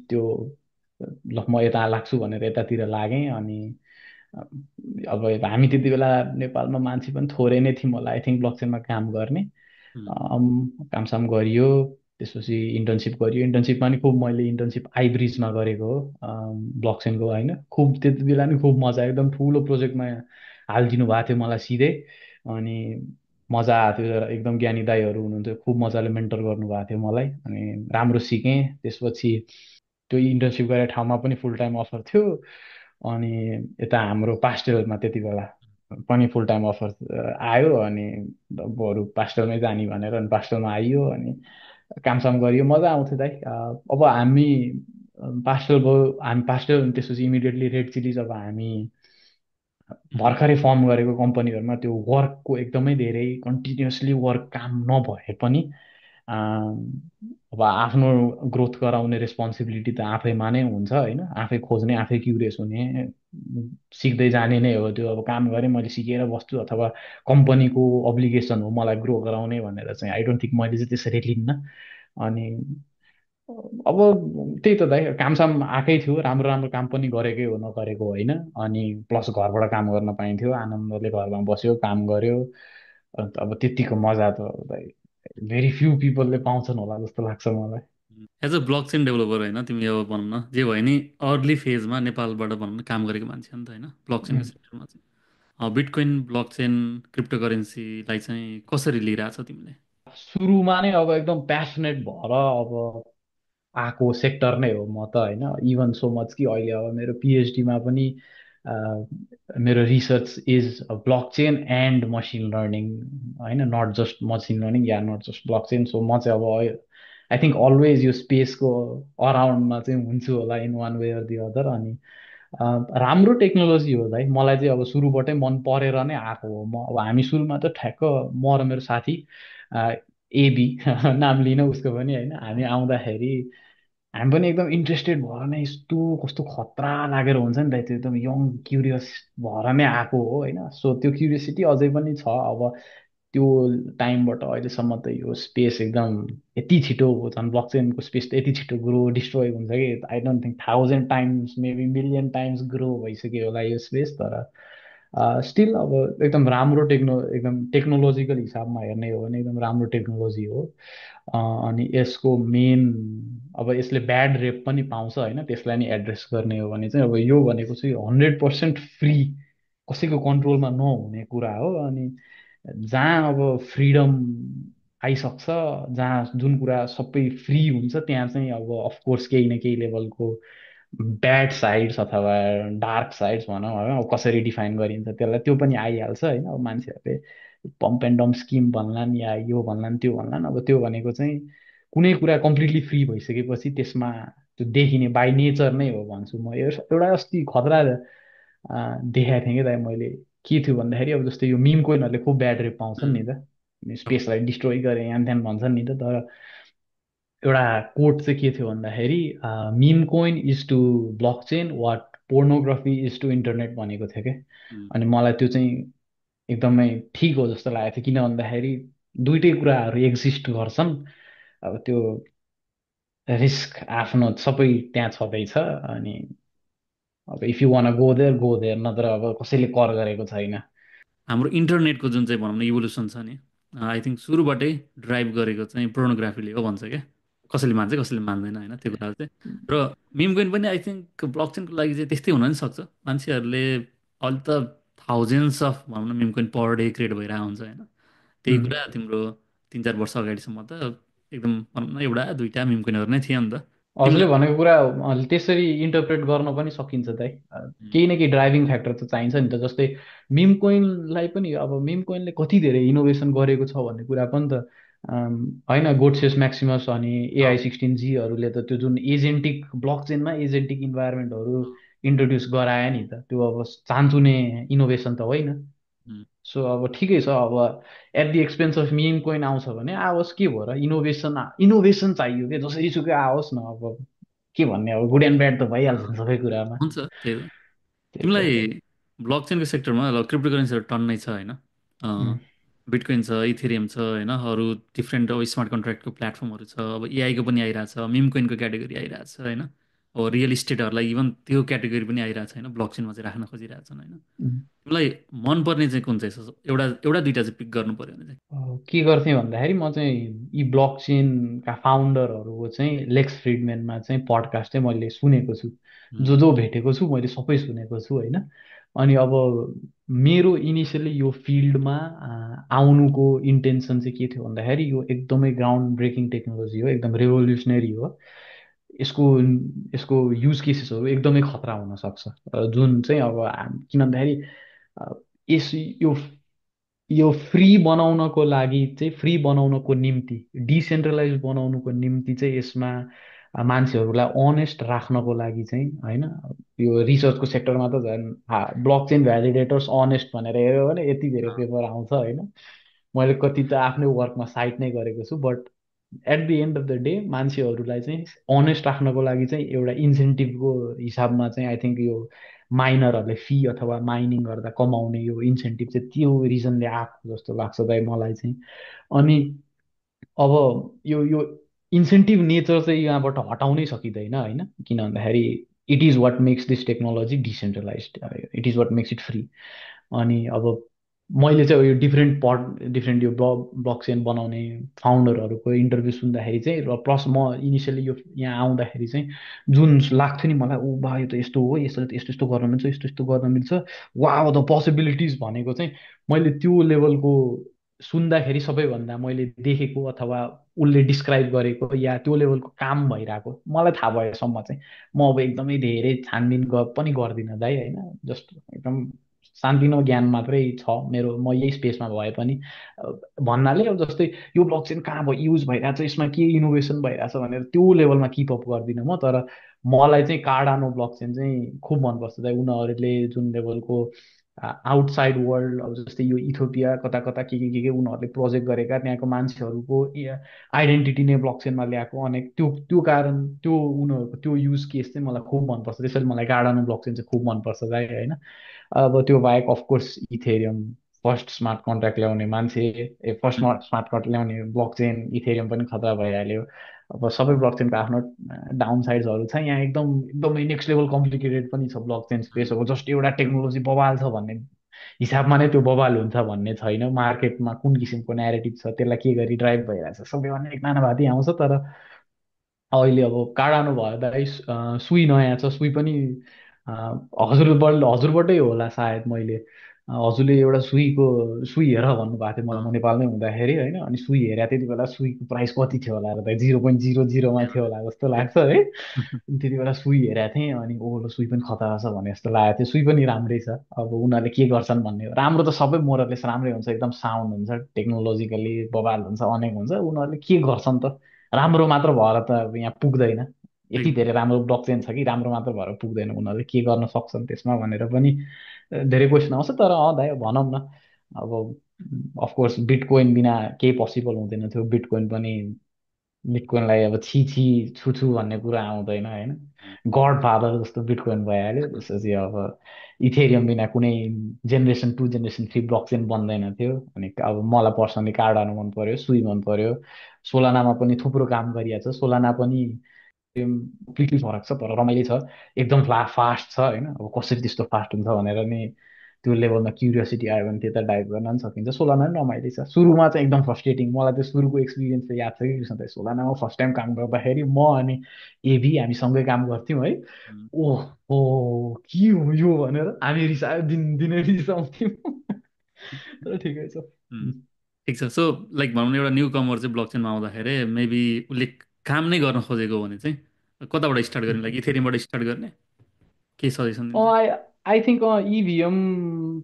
त्यो ल म यता लाग्छु भनेर यतातिर लागेँ अनि अब हामी त्यति बेला नेपालमा मान्छे पनि थोरै नै थियौँ होला आई थिङ्क ब्लकचेनमा काम गर्ने। उम्, कामसाम गरियो, त्यसपछि इन्टर्नसिप गरियो, इन्टर्नसिपमा नि खुब मैले इन्टर्नसिप आइब्रिजमा गरेको हो ब्लकचेनको होइन, खुब त्यति बेला नि खुब मजा, एकदम ठुलो प्रोजेक्टमा हालिदिनु भएको थियो मलाई सिधै। अनि मजा आएको थियो, एकदम ज्ञानी दाईहरू हुनुहुन्थ्यो, खुब मजाले मेन्टर गर्नुभएको थियो मलाई अनि राम्रो सिकेँ। त्यसपछि त्यो इन्टर्नसिप गरेर ठाउँमा पनि फुल टाइम अफर थियो अनि यता हाम्रो पास्टेलमा त्यति बेला पनि फुल टाइम अफर आयो अनि बरु पास्टलमै जाने भनेर अनि पास्टलमा आइयो अनि कामसाम गरियो, मजा आउँथ्यो दाइ। अब हामी पास्टल भयो, हामी पास्टल त्यसपछि इमिडिएटली रेड चिलिज अब हामी उम्, भर्खरै फर्म गरेको कम्पनीहरूमा त्यो वर्कको एकदमै धेरै कन्टिन्युसली वर्क काम नभए पनि आम, अब आफ्नो ग्रोथ गराउने रेस्पोन्सिबिलिटी त आफैमा नै हुन्छ होइन, आफै खोज्ने आफै क्युरियस हुने, सिक्दै जाने नै हो त्यो। अब काम गरेँ मैले सिकेर बस्छु अथवा कम्पनीको अब्लिगेसन हो मलाई ग्रो गराउने भनेर चाहिँ आई डोन्ट थिङ्क मैले चाहिँ त्यसरी लिन्न। अनि अब त्यही त दाइ, कामसाम आएकै थियो, राम्रो राम्रो काम पनि गरेकै हो नगरेको होइन। अनि प्लस घरबाट काम गर्न पाइन्थ्यो, आनन्दले घरमा बस्यो काम गर्यो। अन्त अब त्यतिको मजा त दाइ भेरी फ्यु पिपलले पाउँछन् होला जस्तो लाग्छ मलाई। As a blockchain developer होइन, तिमी अब भनौँ न जे भयो नि, अर्ली फेजमा नेपालबाट भनौँ न काम गरेको मान्छे हो नि त होइन, ब्लक चेनको उम्, सेक्टरमा चाहिँ बिटकोइन ब्लक चेन क्रिप्टो करेन्सीलाई चाहिँ कसरी लिइरहेछ तिमीले? सुरुमा नै अब एकदम प्यासनेट भएर अब आएको सेक्टर नै हो म त होइन। इभन सो मच कि अहिले अब मेरो पिएचडीमा पनि अ, मेरो research is blockchain and machine learning होइन, नट जस्ट मसिन लर्निङ या not just blockchain. So म चाहिँ अब आई थिङ्क अलवेज यो स्पेसको अराउन्डमा चाहिँ हुन्छु होला in one way or the other. अनि राम्रो टेक्नोलोजी हो भाइ, मलाई चाहिँ अब सुरुबाटै मन परेर नै आएको हो। म अब हामी सुरुमा त ठ्याक्क म र मेरो साथी एबी नाम लिन उसको पनि होइन, हामी आउँदाखेरि हामी पनि एकदम इन्ट्रेस्टेड भएर नै यस्तो कस्तो खतरा लागेर हुन्छ नि त त्यो, एकदम यङ क्युरियस भएर नै आएको हो होइन। सो त्यो क्युरियोसिटी अझै पनि छ। अब त्यो टाइमबाट अहिलेसम्म त यो स्पेस एकदम यति छिटो झन् ब्लकचेनको स्पेस त यति छिटो ग्रो डिस्ट्रोय हुन्छ कि I don't think 1000 times maybe million times grow भइसक्यो होला यो स्पेस। तर स्टिल अब एकदम राम्रो एकदम टेक्नोलोजिकल हिसाबमा हेर्ने हो भने एकदम राम्रो टेक्नोलोजी हो। अनि यसको मेन अब यसले ब्याड रेप पनि पाउँछ होइन, त्यसलाई नि एड्रेस गर्ने हो भने चाहिँ अब यो भनेको चाहिँ 100% फ्री, कसैको कन्ट्रोलमा नहुने कुरा हो। अनि जहाँ अब फ्रिडम आइसक्छ, जहाँ जुन कुरा सबै फ्री हुन्छ त्यहाँ चाहिँ अब अफकोर्स केही न केही लेभलको ब्याड साइड्स अथवा डार्क साइड्स भनौँ होइन, अब कसरी डिफाइन गरिन्छ त्यसलाई त्यो पनि आइहाल्छ होइन। अब मान्छेहरूले पम्प एन्ड डम्प स्किम भन्लान् या यो भन्लान् त्यो भन्लान्, अब त्यो भनेको चाहिँ कुनै कुरा कम्प्लिटली फ्री भइसकेपछि त्यसमा त्यो देखिने बाई नेचर नै हो भन्छु म। एउटा अस्ति खतरा देखाएको थिएँ कि दाइ मैले, के थियो भन्दाखेरि अब जस्तै यो मिम कोइनहरूले खुब ब्याड रेप पाउँछन् नि उम्, त, हो। स्पेसलाई डिस्ट्रोय गरे यान त्यान भन्छन् नि त। तर एउटा कोट चाहिँ के थियो भन्दाखेरि meme coin is to blockchain what pornography is to internet भनेको थियो क्या। उम्, अनि मलाई त्यो चाहिँ एकदमै ठिक हो जस्तो लागेको थियो, किन भन्दाखेरि दुइटै कुराहरू एक्जिस्ट गर्छन्। अब त्यो रिस्क आफ्नो सबै त्यहाँ छँदैछ। अनि अब if you want go there go there, नत्र अब कसैले कर गरेको छैन। हाम्रो इन्टरनेटको जुन चाहिँ भनौँ न इभोल्युसन छ नि, आई थिङ्क सुरुबाटै ड्राइभ गरेको चाहिँ पोर्नोग्राफीले हो भन्छ क्या। कसैले मान्छ कसैले मान्दैन होइन त्यो कुरा चाहिँ। र मिम कोइन पनि आई थिङ्क ब्लकचेनको लागि चाहिँ त्यस्तै हुन नि सक्छ। मान्छेहरूले अहिले त थाउजन्ड्स अफ भनौँ न meme coin per day create भइरहेको हुन्छ होइन। त्यही उम्। कुरा तिम्रो 3-4 वर्ष अगाडिसम्म त एकदम भनौँ न एउटा दुइटा मिम कोइनहरू नै थियो नि त। हजुरले तिमीलाई भनेको कुरा त्यसरी इन्टरप्रेट गर्न पनि सकिन्छ दाइ। उम्, केही न केही ड्राइभिङ फ्याक्टर त चाहिन्छ नि त। जस्तै मिम कोइनलाई पनि अब मिम कोइनले कति धेरै इनोभेसन गरेको छ भन्ने कुरा पनि त होइन, गोडसेस म्याक्सिमस अनि अँ, AI16Gहरूले त त्यो जुन एजेन्टिक ब्लक चेनमा एजेन्टिक इन्भाइरोमेन्टहरू इन्ट्रोड्युस गरायो नि त, त्यो अब चान्चुने इनोभेसन त होइन। उम्, सो अब ठिकै छ। अब at the expense of meme coin आउँछ भने आओस्, के भयो र, इनोभेसन इनोभेसन चाहियो क्या जसरी सुकै आओस् न। अब के भन्ने, अब गुड एन्ड ब्याड त भइहाल्छ नि सबै कुरामा। हुन्छ त्यही त। त्यही त तिमीलाई हो। ब्लकचेनको सेक्टरमा ल क्रिप्टो करेन्सीहरू टन्नै छ होइन, उम्, बिटकोइन छ, इथेरियम छ होइन, अरू डिफ्रेन्ट अब स्मार्ट कन्ट्र्याक्टको प्लेटफर्महरू छ, अब एआईको पनि आइरहेछ, मिम कोइनको क्याटेगोरी आइरहेछ होइन, अब रियल इस्टेटहरूलाई इभन त्यो क्याटेगोरी पनि आइरहेछ होइन, ब्लकचेनमा चाहिँ राख्न खोजिरहेछन् होइन। उम्। तिमीलाई मनपर्ने चाहिँ कुन चाहिँ छ? एउटा एउटा दुइटा चाहिँ पिक गर्नु पऱ्यो भने चाहिँ? के गर्थेँ भन्दाखेरि म चाहिँ यी ब्लक चेनका फाउन्डरहरूको चाहिँ लेक्स फ्रिडम्यानमा चाहिँ पडकास्ट चाहिँ मैले सुनेको छु। उम्, जो जो भेटेको छु मैले सबै सुनेको छु होइन। अनि अब मेरो इनिसियली यो फिल्डमा आउनुको इन्टेन्सन चाहिँ के थियो भन्दाखेरि यो एकदमै ग्राउन्ड ब्रेकिङ टेक्नोलोजी हो, एकदम रेभोल्युसनरी हो। यसको यसको युज केसेसहरू एकदमै खतरा हुनसक्छ। जुन चाहिँ अब किन भन्दाखेरि अ, यस यो फ्री बनाउनको लागि चाहिँ, फ्री बनाउनको निम्ति, डिसेन्ट्रलाइज बनाउनुको निम्ति चाहिँ यसमा मान्छेहरूलाई अनेस्ट राख्नको लागि चाहिँ होइन, यो रिसर्चको सेक्टरमा त झन् ब्लक चेन भ्यालिडेटर्स अनेस्ट भनेर हेऱ्यो भने यति धेरै पेपर आउँछ होइन। मैले कति त आफ्नै वर्कमा साइट नै गरेको छु, but at the end of the day मान्छेहरूलाई चाहिँ अनेस्ट राख्नको लागि चाहिँ एउटा इन्सेन्टिभको हिसाबमा चाहिँ आई थिङ्क यो माइनरहरूले फी अथवा माइनिङ गर्दा कमाउने यो इन्सेन्टिभ चाहिँ त्यो रिजनले आएको जस्तो लाग्छ दाइ मलाई चाहिँ। अनि अब यो इन्सेन्टिभ नेचर चाहिँ यहाँबाट हटाउनै सकिँदैन होइन, किन भन्दाखेरि it is what makes this technology decentralize, it is what makes it free. अनि अब मैले चाहिँ यो डिफ्रेन्ट यो ब्लक चेन बनाउने फाउन्डरहरूको इन्टरभ्यू सुन्दाखेरि चाहिँ, र प्लस म इनिसियली यो यहाँ आउँदाखेरि चाहिँ जुन लाग्थ्यो नि मलाई, ऊ बा यो त यस्तो हो, यस्तो यस्तो यस्तो गर्न मिल्छ, यस्तो यस्तो गर्न मिल्छ, वा द पोसिबिलिटिज भनेको चाहिँ मैले त्यो लेभलको सुन्दाखेरि सबैभन्दा मैले देखेको अथवा उसले डिस्क्राइब गरेको या त्यो लेभलको काम भइरहेको मलाई थाहा भएसम्म चाहिँ म अब एकदमै धेरै छानबिन पनि गर्दिनँ दाइ होइन। जस्ट एकदम सानतिनो ज्ञान मात्रै छ मेरो, म यही स्पेसमा भए पनि भन्नाले अब जस्तै यो ब्लक चेन कहाँ भयो युज भइरहेछ, यसमा के इनोभेसन भइरहेछ भनेर त्यो लेभलमा किपअप गर्दिनँ म। तर मलाई चाहिँ कार्डानो ब्लक चेन चाहिँ खुब मनपर्छ दाइ। उनीहरूले जुन लेभलको आउटसाइड वर्ल्ड, अब जस्तै यो इथियोपिया कता कता के उनीहरूले प्रोजेक्ट गरेका त्यहाँको मान्छेहरूको आइडेन्टिटी नै ब्लक चेनमा ल्याएको अनेक त्यो त्यो कारण त्यो उनीहरूको त्यो युज केस चाहिँ मलाई खुब मनपर्छ, त्यसैले मलाई कार्डानो ब्लक चेन चाहिँ खुब मनपर्छ दाइ होइन। अब त्यो बाहेक of course Ethereum first smart contract ल्याउने मान्छे, फर्स्ट स्मार्ट कन्ट्र्याक्ट ल्याउने ब्लक चेन इथेरियम पनि खतरा भइहाल्यो। अब सबै ब्लक चेनको आफ्नो डाउन साइड्सहरू छ, यहाँ एकदम एकदमै नेक्स्ट लेभल कम्प्लिकेटेड पनि छ ब्लक चेन स्पेस। अब जस्ट एउटा टेक्नोलोजी बवाल छ भन्ने हिसाबमा नै त्यो बवाल हुन्छ भन्ने छैन, मार्केटमा कुन किसिमको न्यारेटिभ छ त्यसलाई के गरी ड्राइभ भइरहेछ सबैभन्दा एक नानाभाती आउँछ। तर अहिले अब काडानो भयो दाइ, सुई नयाँ छ, सुई पनि अ, हजुरबाटै होला सायद मैले हजुरले एउटा सुई हेर भन्नुभएको थियो मलाई, म नेपालमै हुँदाखेरि होइन। अनि सुई हेरेँ त्यति बेला सुईको प्राइस कति थियो होला र त 0.00मा थियो होला जस्तो लाग्छ है। अनि त्यति बेला सुई हेरेको थिएँ अनि ओहो सुई पनि खतरा छ भने जस्तो लागेको थियो। सुई पनि राम्रै छ, अब उनीहरूले के गर्छन् भन्ने राम्रो त सबै मोरलेस राम्रै हुन्छ, एकदम साउन्ड हुन्छ, टेक्नोलोजिकली बवाल हुन्छ, अनेक हुन्छ। उनीहरूले के गर्छन् त, राम्रो मात्र भएर त अब यहाँ पुग्दैन। यति धेरै राम्रो ब्लक चेन छ कि राम्रो मात्र भएर पुग्दैन, उनीहरूले के गर्न सक्छन् त्यसमा भनेर पनि धेरै क्वेसन आउँछ। तर दाइ भनौँ न अब अफकोर्स बिटकोइन बिना केही पोसिबल हुँदैन थियो, बिटकोइन पनि बिटकोइनलाई अब छि छि छु छु भन्ने कुरा आउँदैन होइन। गड फादर जस्तो बिटकोइन भइहाल्यो, त्यसपछि अब इथेरियम बिना कुनै जेनेरेसन 2 जेनेरेसन 3 ब्लक चेन बन्दैन थियो। अनि अब मलाई पर्सनली कार्डानो मन पर्यो, सुई मन पर्यो, सोलानामा पनि थुप्रो काम गरिएको छ, सोलाना पनि कम्प्लिटली फरक छ तर रमाइलो छ, एकदम फास्ट छ होइन। अब कसरी त्यस्तो फास्ट हुन्छ भनेर नि त्यो लेभलमा क्युरियोसिटी आयो भने त्यता डाइभ गर्न पनि सकिन्छ। सोलाना पनि रमाइलो छ, सुरुमा चाहिँ एकदम फ्रस्ट्रेटिङ, मलाई त्यो सुरुको एक्सपिरियन्स चाहिँ याद छ कि कृष्ण, सोलानामा फर्स्ट टाइम काम गर्दाखेरि म अनि एभी हामी सँगै काम गर्थ्यौँ है। ओहो के हो यो भनेर हामी रिसायो, दिनै रिसाउँथ्यौँ। तर ठिकै छ। ठिक छ। सो लाइक भनौँ न एउटा न्यू कमर चाहिँ ब्लक चेनमा आउँदाखेरि मेबी उसले काम नै गर्न खोजेको भने चाहिँ कताबाट स्टार्ट गर्ने, लाइक इथेरियमबाट स्टार्ट गर्ने केही सजेसन दिन्छ? आई आई थिङ्क इभिएम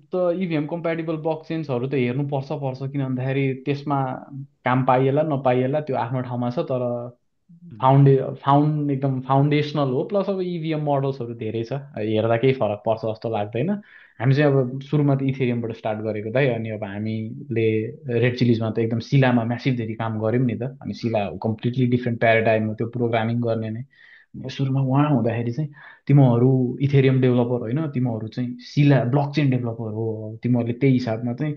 त इभिएम कम्पेटेबल ब्लक चेन्जहरू त हेर्नु पर्छ किन भन्दाखेरि त्यसमा काम पाइएला नपाइएला त्यो आफ्नो ठाउँमा छ। तर फाउन्ड एकदम फाउन्डेसनल हो, प्लस अब इभिएम मोडल्सहरू धेरै छ, हेर्दा केही फरक पर्छ जस्तो लाग्दैन। हामी चाहिँ अब सुरुमा त इथेरियमबाट स्टार्ट गरेको दाइ, अनि अब हामीले रेड चिलिजमा त एकदम सिलामा म्यासिभ धेरै काम गऱ्यौँ नि त। अनि सिला कम्प्लिटली डिफ्रेन्ट प्याराडाइम हो त्यो प्रोग्रामिङ गर्ने नै। सुरुमा उहाँ हुँदाखेरि चाहिँ तिमीहरू इथेरियम डेभलपर होइन, तिमीहरू चाहिँ सिला ब्लक चेन डेभलपर हो, तिमीहरूले त्यही हिसाबमा चाहिँ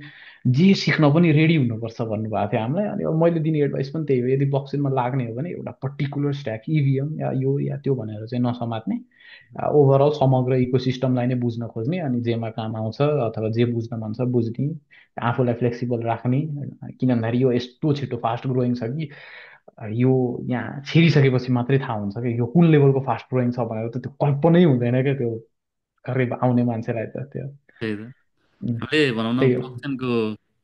जे सिक्न पनि रेडी हुनुपर्छ भन्नुभएको थियो हामीलाई। अनि अब मैले दिने एडभाइस पनि त्यही हो, यदि ब्लक चेनमा लाग्ने हो भने एउटा पर्टिकुलर स्ट्याक इभिएम या यो या त्यो भनेर चाहिँ नसमात्ने, ओभरअल समग्र इकोसिस्टमलाई नै बुझ्न खोज्ने, अनि जेमा काम आउँछ अथवा जे बुझ्न मन छ बुझ्ने, आफूलाई फ्लेक्सिबल राख्ने। किन भन्दाखेरि यो यस्तो छिटो फास्ट ग्रोइङ छ कि यो यहाँ छिरिसकेपछि मात्रै थाहा हुन्छ कि यो कुन लेभलको फास्ट ग्रोइङ छ भनेर त त्यो कल्पनै हुँदैन क्या त्यो घरै आउने मान्छेलाई त त्यो। त्यही त उम्, हामीले भनौँ न त्यही हो। ब्लकचेनको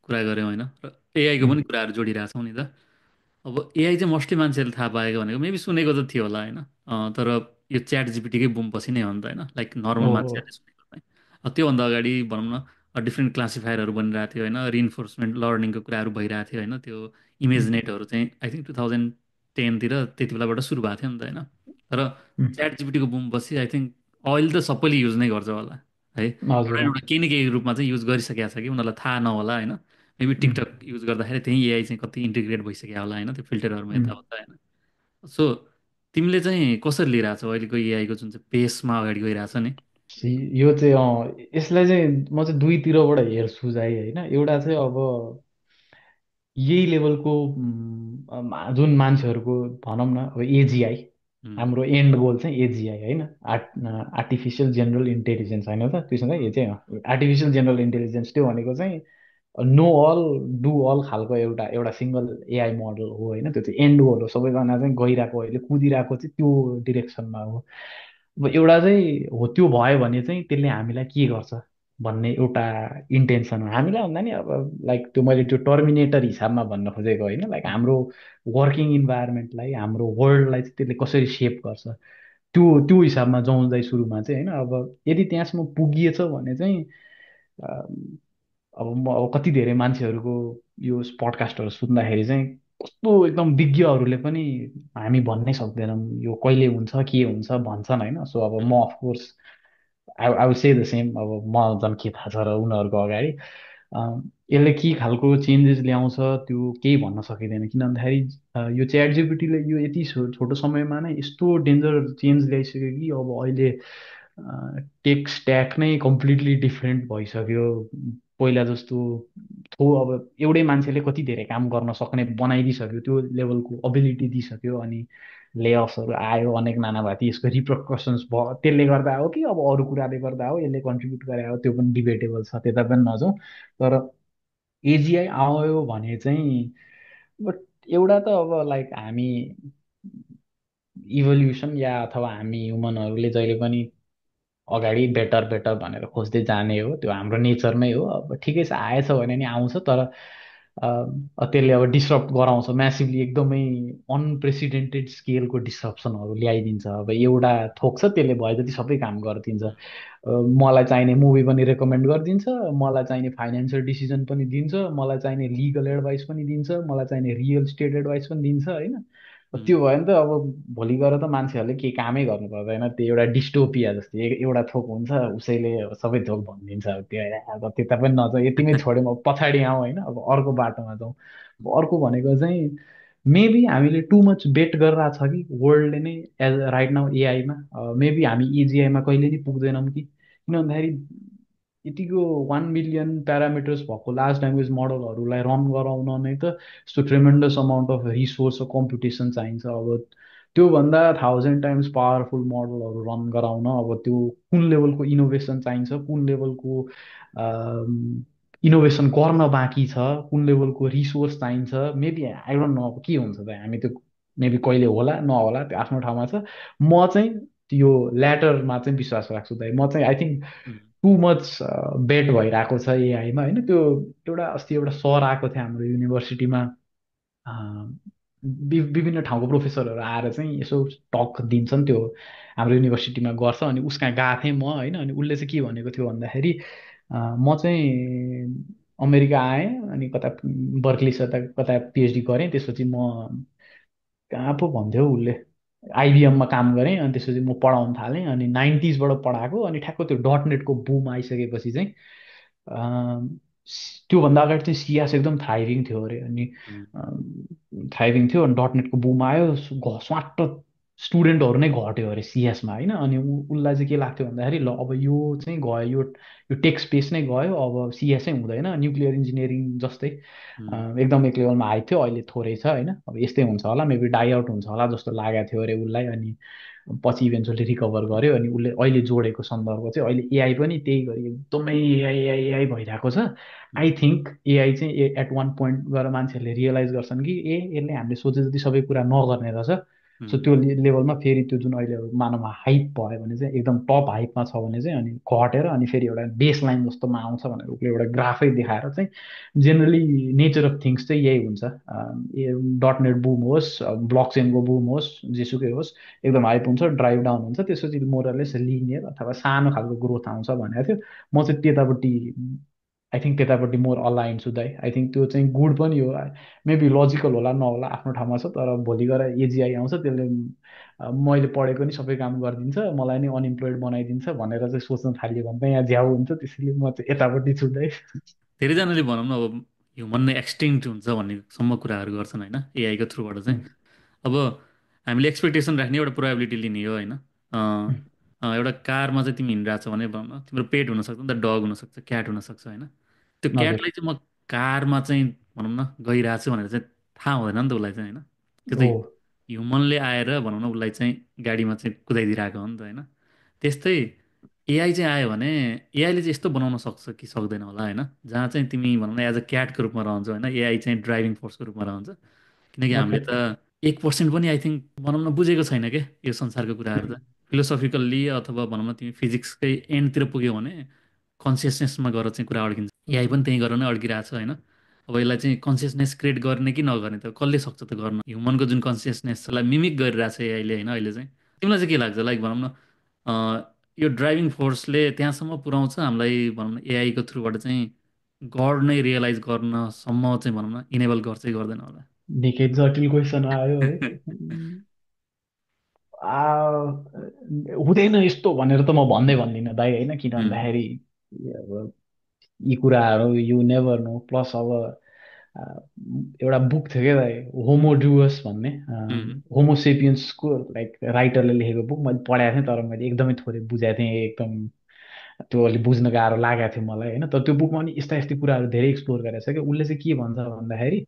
कुरा गऱ्यौँ होइन, र एआईको पनि कुराहरू जोडिरहेछौँ नि त। अब एआई चाहिँ मोस्टली मान्छेहरूले थाहा पाएको भनेको मेबी सुनेको त थियो होला होइन, तर यो च्याट जिपिटीकै बुम पछि नै हो नि त होइन, लाइक नर्मल ओहो। मान्छेहरूले सुनेको चाहिँ। त्योभन्दा अगाडि भनौँ न डिफ्रेन्ट क्लासिफायरहरू बनिरहेको थियो होइन, रिइन्फोर्समेन्ट लर्निङको कुराहरू भइरहेको थियो होइन, त्यो इमेज नेटहरू चाहिँ आई थिङ्क 2010 2010तिर त्यति बेलाबाट सुरु भएको थियो नि त होइन। तर उम्, च्याट जिपिटीको बुम पछि आई थिङ्क अहिले त सबैले युज नै गर्छ होला है, एउटा हजुर न एउटा केही न केही रूपमा चाहिँ युज गरिसकेको छ कि उनीहरूलाई थाहा नहोला होइन। मेबी उम्, टिकटक युज गर्दाखेरि त्यही एआई चाहिँ कति इन्टिग्रेट भइसक्यो होला होइन, त्यो फिल्टरहरूमा उम्। यताउता होइन। सो तिमीले चाहिँ कसरी लिइरहेको छौ अहिलेको एआईको जुन चाहिँ पेसमा अगाडि गइरहेछ नि? यो चाहिँ यसलाई चाहिँ म चाहिँ दुईतिरबाट हेर्छु चाहिँ होइन। एउटा चाहिँ अब यही लेभलको जुन मान्छेहरूको भनौँ न अब एजिआई, उम्, हाम्रो एन्ड गोल चाहिँ एजिआई होइन। आर्टिफिसियल जेनरल इन्टेलिजेन्स होइन त त्यसमा चाहिँ यो चाहिँ आर्टिफिसियल जेनरल इन्टेलिजेन्स त्यो भनेको चाहिँ नो अल डु अल खालको एउटा एउटा सिङ्गल एआई मोडल हो होइन। त्यो चाहिँ एन्ड गोल हो, सबैजना चाहिँ गइरहेको अहिले कुदिरहेको चाहिँ त्यो डिरेक्सनमा हो। अब एउटा चाहिँ हो त्यो भयो भने चाहिँ त्यसले हामीलाई के गर्छ भन्ने एउटा इन्टेन्सन हो हामीलाई भन्दा नि अब लाइक त्यो मैले त्यो टर्मिनेटर हिसाबमा भन्न खोजेको होइन। लाइक हाम्रो वर्किङ इन्भाइरोमेन्टलाई हाम्रो वर्ल्डलाई चाहिँ त्यसले कसरी सेप गर्छ त्यो त्यो हिसाबमा जाउँदै सुरुमा चाहिँ होइन। अब यदि त्यहाँसम्म पुगिएछ भने चाहिँ अब म अब कति धेरै मान्छेहरूको यो पडकास्टहरू सुन्दाखेरि चाहिँ कस्तो एकदम विज्ञहरूले पनि हामी भन्नै सक्दैनौँ यो कहिले हुन्छ के हुन्छ भन्छन् होइन। सो अब म of course I would say the same. अब म झन् के थाहा छ र उनीहरूको अगाडि यसले के खालको चेन्जेस ल्याउँछ त्यो केही भन्न सकिँदैन। किन भन्दाखेरि यो च्याट जिपिटीले यो यति छोटो समयमा नै यस्तो डेन्जर चेन्ज ल्याइसक्यो कि अब अहिले टेक स्ट्याक नै कम्प्लिटली डिफ्रेन्ट भइसक्यो। पहिला जस्तो अब एउटै मान्छेले कति धेरै काम गर्न सक्ने बनाइदिइसक्यो, त्यो लेभलको अबिलिटी दिइसक्यो। अनि लेअफ्सहरू आयो अनेक नानाभाती, यसको रिप्रकसन्स भयो त्यसले गर्दा हो कि अब अरू कुराले गर्दा हो, यसले कन्ट्रिब्युट गरे हो त्यो पनि डिबेटेबल छ, त्यता पनि नजाउँ। तर एजिआई आयो भने चाहिँ बट एउटा त अब लाइक हामी इभोल्युसन या अथवा हामी ह्युमनहरूले जहिले पनि अगाडि बेटर बेटर भनेर खोज्दै जाने हो, त्यो हाम्रो नेचरमै हो। अब ठिकै छ आएछ भने नि आउँछ, तर त्यसले अब डिस्रप्ट गराउँछ म्यासिभली, एकदमै अनप्रेसिडेन्टेड स्केलको डिस्रप्सनहरू ल्याइदिन्छ। अब एउटा थोक छ त्यसले भयो जति सबै काम गरिदिन्छ। मलाई चाहिने मुभी पनि रेकमेन्ड गरिदिन्छ, मलाई चाहिने फाइनेन्सियल डिसिजन पनि दिन्छ, मलाई चाहिने लिगल एडभाइस पनि दिन्छ, मलाई चाहिने रियल स्टेट एडभाइस पनि दिन्छ होइन। त्यो भयो भने त अब भोलि गएर त मान्छेहरूले केही कामै गर्नु पर्दैन, त्यो एउटा डिस्टोपिया जस्तो एउटा थोक हुन्छ उसैले सबै थोक भनिदिन्छ। अब त्यो अब त्यता पनि नजाउँ, यतिमै छोड्यौँ, अब पछाडि आउँ होइन। अब अर्को बाटोमा जाउँ। अब अर्को भनेको चाहिँ मेबी हामीले टु मच बेट गरिरहेको छ कि वर्ल्डले नै एज राइट नाउ एआईमा। मेबी हामी इजिआईमा कहिले नि पुग्दैनौँ कि किन भन्दाखेरि यतिको 1 मिलियन प्यारामिटर्स भएको लार्ज ल्याङ्ग्वेज मोडलहरूलाई रन गराउन नै त यस्तो ट्रेमेन्डस अमाउन्ट अफ रिसोर्स र कम्पिटिसन चाहिन्छ। अब त्योभन्दा 1000 टाइम्स पावरफुल मोडलहरू रन गराउन अब त्यो कुन लेभलको इनोभेसन चाहिन्छ, कुन लेभलको इनोभेसन गर्न बाँकी छ, कुन लेभलको रिसोर्स चाहिन्छ। मेबी आई डोन्ट नो अब के हुन्छ त, हामी त्यो मेबी कहिले होला नहोला त्यो आफ्नो ठाउँमा छ। म चाहिँ यो ल्याटरमा चाहिँ विश्वास राख्छु दाइ। म चाहिँ आई थिङ्क टु मच बेट भइरहेको छ एआईमा होइन। त्यो एउटा अस्ति एउटा सर आएको थियो हाम्रो युनिभर्सिटीमा, विभिन्न ठाउँको प्रोफेसरहरू आएर चाहिँ यसो टक दिन्छन्, त्यो हाम्रो युनिभर्सिटीमा गर्छ। अनि उसकहाँ गएको थिएँ म होइन। अनि उसले चाहिँ के भनेको थियो भन्दाखेरि म चाहिँ अमेरिका आएँ अनि कता बर्कली कता कता पिएचडी गरेँ, त्यसपछि म कहाँ पो भन्थ्यो हौ उसले, आइबिएममा काम गरेँ। अनि त्यसपछि म पढाउन थालेँ अनि 90sबाट पढाएको। अनि ठ्याक्क त्यो डट नेटको बुम आइसकेपछि चाहिँ त्योभन्दा अगाडि चाहिँ सियास एकदम थ्राइभिङ थियो अरे। अनि थ्राइभिङ थियो अनि डट नेटको बुम आयो, स्वाट स्टुडेन्टहरू नै घट्यो अरे सिएसमा होइन। अनि उसलाई चाहिँ के लाग्थ्यो भन्दाखेरि ल अब यो चाहिँ गयो, यो टेक स्पेस नै गयो, अब सिएसै हुँदैन, न्युक्लियर इन्जिनियरिङ जस्तै एकदम एक लेभलमा हाइप थियो, अहिले थोरै छ होइन। अब यस्तै हुन्छ होला, मेबी डाइ आउट हुन्छ होला जस्तो लागेको थियो अरे उसलाई। अनि पछि इभेन्चुअली रिकभर गर्यो। अनि उसले अहिले जोडेको सन्दर्भ चाहिँ अहिले एआई पनि त्यही गरी एकदमै एआई एआई एआई भइरहेको छ। आई थिङ्क एआई चाहिँ एट वान पोइन्ट गएर मान्छेहरूले रियलाइज गर्छन् कि यसले हामीले सोचे जति सबै कुरा नगर्ने रहेछ। सो त्यो लेभलमा फेरि त्यो जुन अहिले मानव हाइप भयो भने चाहिँ एकदम टप हाइपमा छ भने चाहिँ अनि घटेर अनि फेरि एउटा बेस लाइन जस्तोमा आउँछ भनेर उसले एउटा ग्राफै देखाएर चाहिँ जेनरली नेचर अफ थिङ्स चाहिँ यही हुन्छ। डट नेट बुम होस्, ब्लक चेनको बुम होस्, जेसुकै होस्, एकदम हाइप हुन्छ, ड्राइभ डाउन हुन्छ, त्यसपछि मोरलेस लिनियर अथवा सानो खालको ग्रोथ आउँछ भनेको थियो। म चाहिँ त्यतापट्टि आई थिङ्क त्यतापट्टि मोर अलाइन छु दाइ। आई थिङ्क त्यो चाहिँ गुड पनि हो। मेबी लजिकल होला नहोला आफ्नो ठाउँमा छ, तर भोलि गएर एजिआई आउँछ त्यसले मैले पढेको नि सबै काम गरिदिन्छ, मलाई नै अनइम्प्लोइड बनाइदिन्छ भनेर चाहिँ सोच्न थाल्यो भने त यहाँ झ्याउ हुन्छ। त्यसैले म चाहिँ यतापट्टि छु दाइ। धेरैजनाले भनौँ न अब ह्युमन नै एक्सटिङ्क्ट हुन्छ भन्नेसम्म कुराहरू गर्छन् होइन, एआईको थ्रुबाट चाहिँ। अब हामीले एक्सपेक्टेसन राख्ने एउटा प्रोभाबिलिटी लिने हो होइन। एउटा कारमा चाहिँ तिमी हिँडिरहेको छौ भने भनौँ न तिम्रो पेट हुनसक्छ नि त, डग हुनसक्छ, क्याट हुनसक्छ होइन। त्यो हजुर। क्याटलाई चाहिँ म कारमा चाहिँ भनौँ न गइरहेको छु भनेर चाहिँ थाहा हुँदैन नि त उसलाई चाहिँ होइन। त्यो ओ। चाहिँ ह्युमनले आएर भनौँ न उसलाई चाहिँ गाडीमा चाहिँ कुदाइदिइरहेको हो नि त होइन। त्यस्तै एआई चाहिँ आयो भने एआईले चाहिँ यस्तो बनाउन सक्छ कि सक्दैन होला होइन, जहाँ चाहिँ तिमी भनौँ न एज अ क्याटको रूपमा रहन्छौ होइन, एआई चाहिँ ड्राइभिङ फोर्सको रूपमा रहन्छ। किनकि ओके। हामीले त 1% पनि आई थिङ्क भनौँ न बुझेको छैन क्या यो संसारको कुराहरू त। फिलोसफिकल्ली अथवा भनौँ न तिमी फिजिक्सकै एन्डतिर पुग्यौ भने कन्सियसनेसमा गएर चाहिँ कुरा अड्किन्छ। एआई पनि त्यहीँ गएर नै अड्किरहेको छ होइन। अब यसलाई चाहिँ कन्सियसनेस क्रिएट गर्ने कि नगर्ने त कसले सक्छ त गर्न। ह्युमनको जुन कन्सियसनेस छ यसलाई मिमिक गरिरहेको छ एआईले होइन अहिले चाहिँ। तिमीलाई चाहिँ के लाग्छ लाइक भनौँ न यो ड्राइभिङ फोर्सले त्यहाँसम्म पुऱ्याउँछ हामीलाई भनौँ न एआईको थ्रुबाट चाहिँ गड नै रियलाइज गर्नसम्म चाहिँ भनौँ न इनेबल गर्छ कि गर्दैन होला। निकै जटिल क्वेसन आयो है। हुँदैन यस्तो भनेर त म भन्दिनँ दाइ होइन, किन उम्, भन्दाखेरि अब यी कुराहरू यु नेभर नो। प्लस अब आ, एउटा बुक थियो क्या दाइ, होमो डुअस भन्ने, उम्, होमो सेपियन्सको लाइक राइटरले लेखेको बुक मैले पढाएको थिएँ, तर मैले एकदमै थोरै बुझाएको थिएँ एकदम। त्यो अलि बुझ्न गाह्रो लागेको थियो मलाई होइन। तर त्यो बुकमा पनि यस्ता यस्ता कुराहरू धेरै एक्सप्लोर गरेको छ कि उसले चाहिँ के भन्छ भन्दाखेरि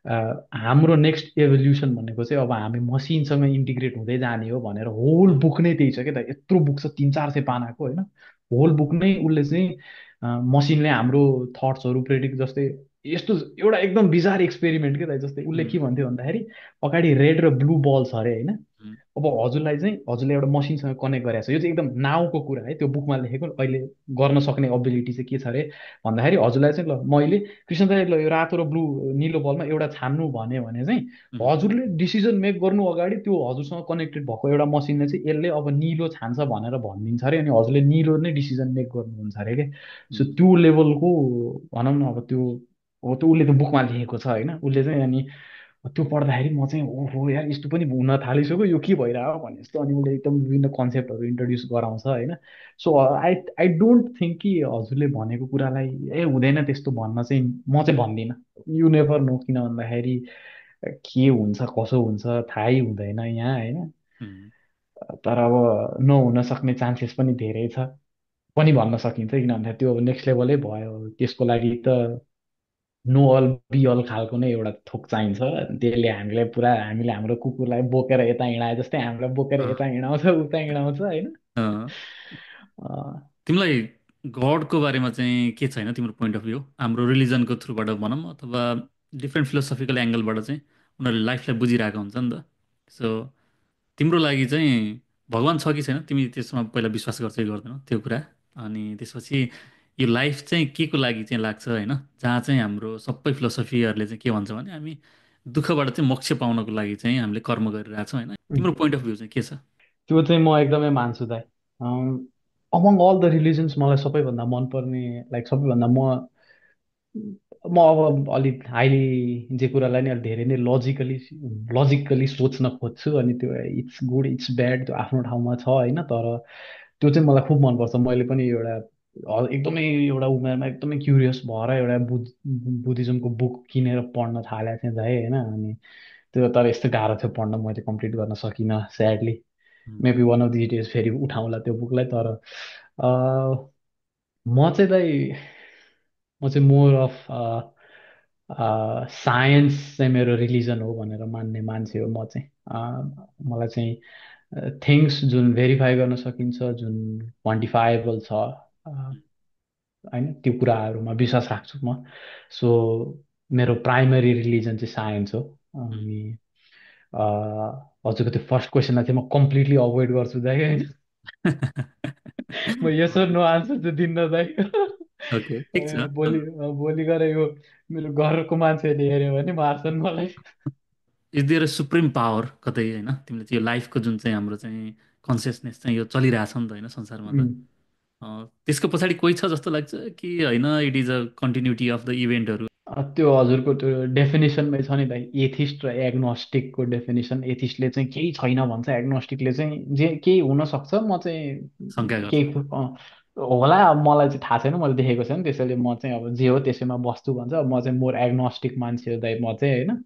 हाम्रो नेक्स्ट एभोल्युसन भनेको चाहिँ अब हामी मसिनसँग इन्टिग्रेट हुँदै जाने हो भनेर होल बुक नै त्यही छ क्या त। यत्रो बुक छ 300-400 पानाको होइन। होल बुक नै उसले चाहिँ मसिनले हाम्रो थट्सहरू प्रेडिक्ट जस्तै यस्तो एउटा एकदम बिजार एक्सपेरिमेन्ट के त। जस्तै उसले उम्, के भन्थ्यो भन्दाखेरि अगाडि रेड र ब्लू बल छ अरे होइन। उम्, अब हजुरलाई चाहिँ हजुरले एउटा मसिनसँग कनेक्ट गरेको छ, यो चाहिँ एकदम नाउको कुरा है, त्यो बुकमा लेखेको अहिले गर्न सक्ने एबिलिटी चाहिँ के छ अरे भन्दाखेरि हजुरलाई चाहिँ ल मैले कृष्ण दाइ ल यो रातो र ब्लू निलो बलमा एउटा छान्नु भन्यो भने चाहिँ उम्, हजुरले डिसिजन मेक गर्नु अगाडि त्यो हजुरसँग कनेक्टेड भएको एउटा मसिनले चाहिँ यसले अब निलो छान्छ भनेर भनिदिन्छ अरे, अनि हजुरले निलो नै डिसिजन मेक गर्नुहुन्छ अरे क्या। सो उम्, त्यो लेभलको भनौँ न अब त्यो हो, त्यो उसले त्यो बुकमा लेखेको छ होइन। उसले चाहिँ अनि त्यो पढ्दाखेरि म चाहिँ ओहो यार यस्तो पनि हुन थालिसक्यो, यो के भइरहेको भने जस्तो। अनि उसले एकदम विभिन्न कन्सेप्टहरू इन्ट्रोड्युस गराउँछ होइन। So I I don't think कि हजुरले भनेको कुरालाई ए हुँदैन त्यस्तो भन्न चाहिँ म चाहिँ भन्दिनँ। यु नेभर नो, किन भन्दाखेरि के हुन्छ कसो हुन्छ थाहै हुँदैन यहाँ होइन। उम्, तर अब नहुन सक्ने चान्सेस पनि धेरै छ पनि भन्न सकिन्छ, किन भन्दाखेरि त्यो नेक्स्ट लेभलै भयो। त्यसको लागि त नो अल बी अल खालको नै एउटा थोक चाहिन्छ। त्यसले हामीलाई पुरा हामीले हाम्रो कुकुरलाई बोकेर यता हिँडाए जस्तै हामीलाई बोकेर अँ, यता हिँडाउँछ उता हिँडाउँछ होइन। अँ। अँ, तिमीलाई गडको बारेमा चाहिँ के छैन तिम्रो पोइन्ट अफ भ्यू हाम्रो रिलिजनको थ्रुबाट भनौँ अथवा डिफ्रेन्ट फिलोसफिकल एङ्गलबाट चाहिँ उनीहरूले लाइफलाई बुझिरहेको हुन्छ नि त। सो तिम्रो लागि चाहिँ भगवान् छ कि छैन, तिमी त्यसमा पहिला विश्वास गर्छौ कि गर्दैनौ त्यो कुरा। अनि त्यसपछि यो लाइफ चाहिँ के को लागि चाहिँ लाग्छ होइन, जहाँ चाहिँ हाम्रो सबै फिलोसफीहरूले चाहिँ के भन्छ भने हामी दुःखबाट चाहिँ मोक्ष पाउनको लागि चाहिँ हामीले कर्म गरिरहेछौँ होइन। तिम्रो पोइन्ट अफ भ्यू चाहिँ के छ? त्यो चाहिँ म एकदमै मान्छु दाइ। अमङ अल द रिलिजन्स मलाई सबैभन्दा मनपर्ने लाइक सबैभन्दा म अब अलिक हाइली जे कुरालाई नि अलिक धेरै नै लजिकली सोच्न खोज्छु, अनि त्यो इट्स गुड इट्स ब्याड त्यो आफ्नो ठाउँमा छ होइन। तर त्यो चाहिँ मलाई खुब मनपर्छ। मैले पनि एउटा एकदमै एउटा उमेरमा एकदमै क्युरियस भएर एउटा बुद्धिज्मको बुक किनेर पढ्न थालेको थिएँ दाइ होइन। अनि त्यो तर यस्तो गाह्रो थियो पढ्न, मैले कम्प्लिट गर्न सकिनँ स्याडली। उम्, maybe one of this days फेरि उठाउँला त्यो बुकलाई। तर म चाहिँ दाइ म चाहिँ मोर अफ साइन्स चाहिँ मेरो रिलिजन हो भनेर मान्ने मान्छे हो म चाहिँ। मलाई चाहिँ थिङ्स जुन भेरिफाई गर्न सकिन्छ, जुन क्वान्टिफाएबल छ होइन, त्यो कुराहरूमा विश्वास राख्छु म। सो मेरो प्राइमरी रिलिजन चाहिँ साइन्स हो। उम्। अनि हजुरको त्यो फर्स्ट क्वेसनलाई चाहिँ म कम्प्लिटली अभोइड गर्छु दाइ होइन। म यस नो आन्सर चाहिँ दिन्न दाइ। ओके ठिक छ। भोलि भोलि गएर यो मेरो घरको मान्छेहरूले हेऱ्यो भने मार्छन् मलाई। Is there a supreme power कतै होइन, तिमीले चाहिँ यो लाइफको जुन चाहिँ हाम्रो चाहिँ कन्सियसनेस चाहिँ यो चलिरहेछ नि त होइन संसारमा त। त्यसको पछाडि कोही छ जस्तो लाग्छ कि होइन, it is a continuity of the इभेन्टहरू? त्यो हजुरको त्यो डेफिनेसनमै छ नि त, एथिस्ट र एग्नोस्टिकको डेफिनेसन। एथिस्टले चाहिँ केही छैन भन्छ, एग्नोस्टिकले चाहिँ जे केही हुनसक्छ, म शङ्का चाहिँ गर्छ। केही होला, अब मलाई चाहिँ थाहा छैन, मैले देखेको छैन, त्यसैले म चाहिँ अब जे हो त्यसैमा बस्छु भन्छ। अब म चाहिँ मोर एग्नोस्टिक मान्छे हो दाइ म चाहिँ, होइन।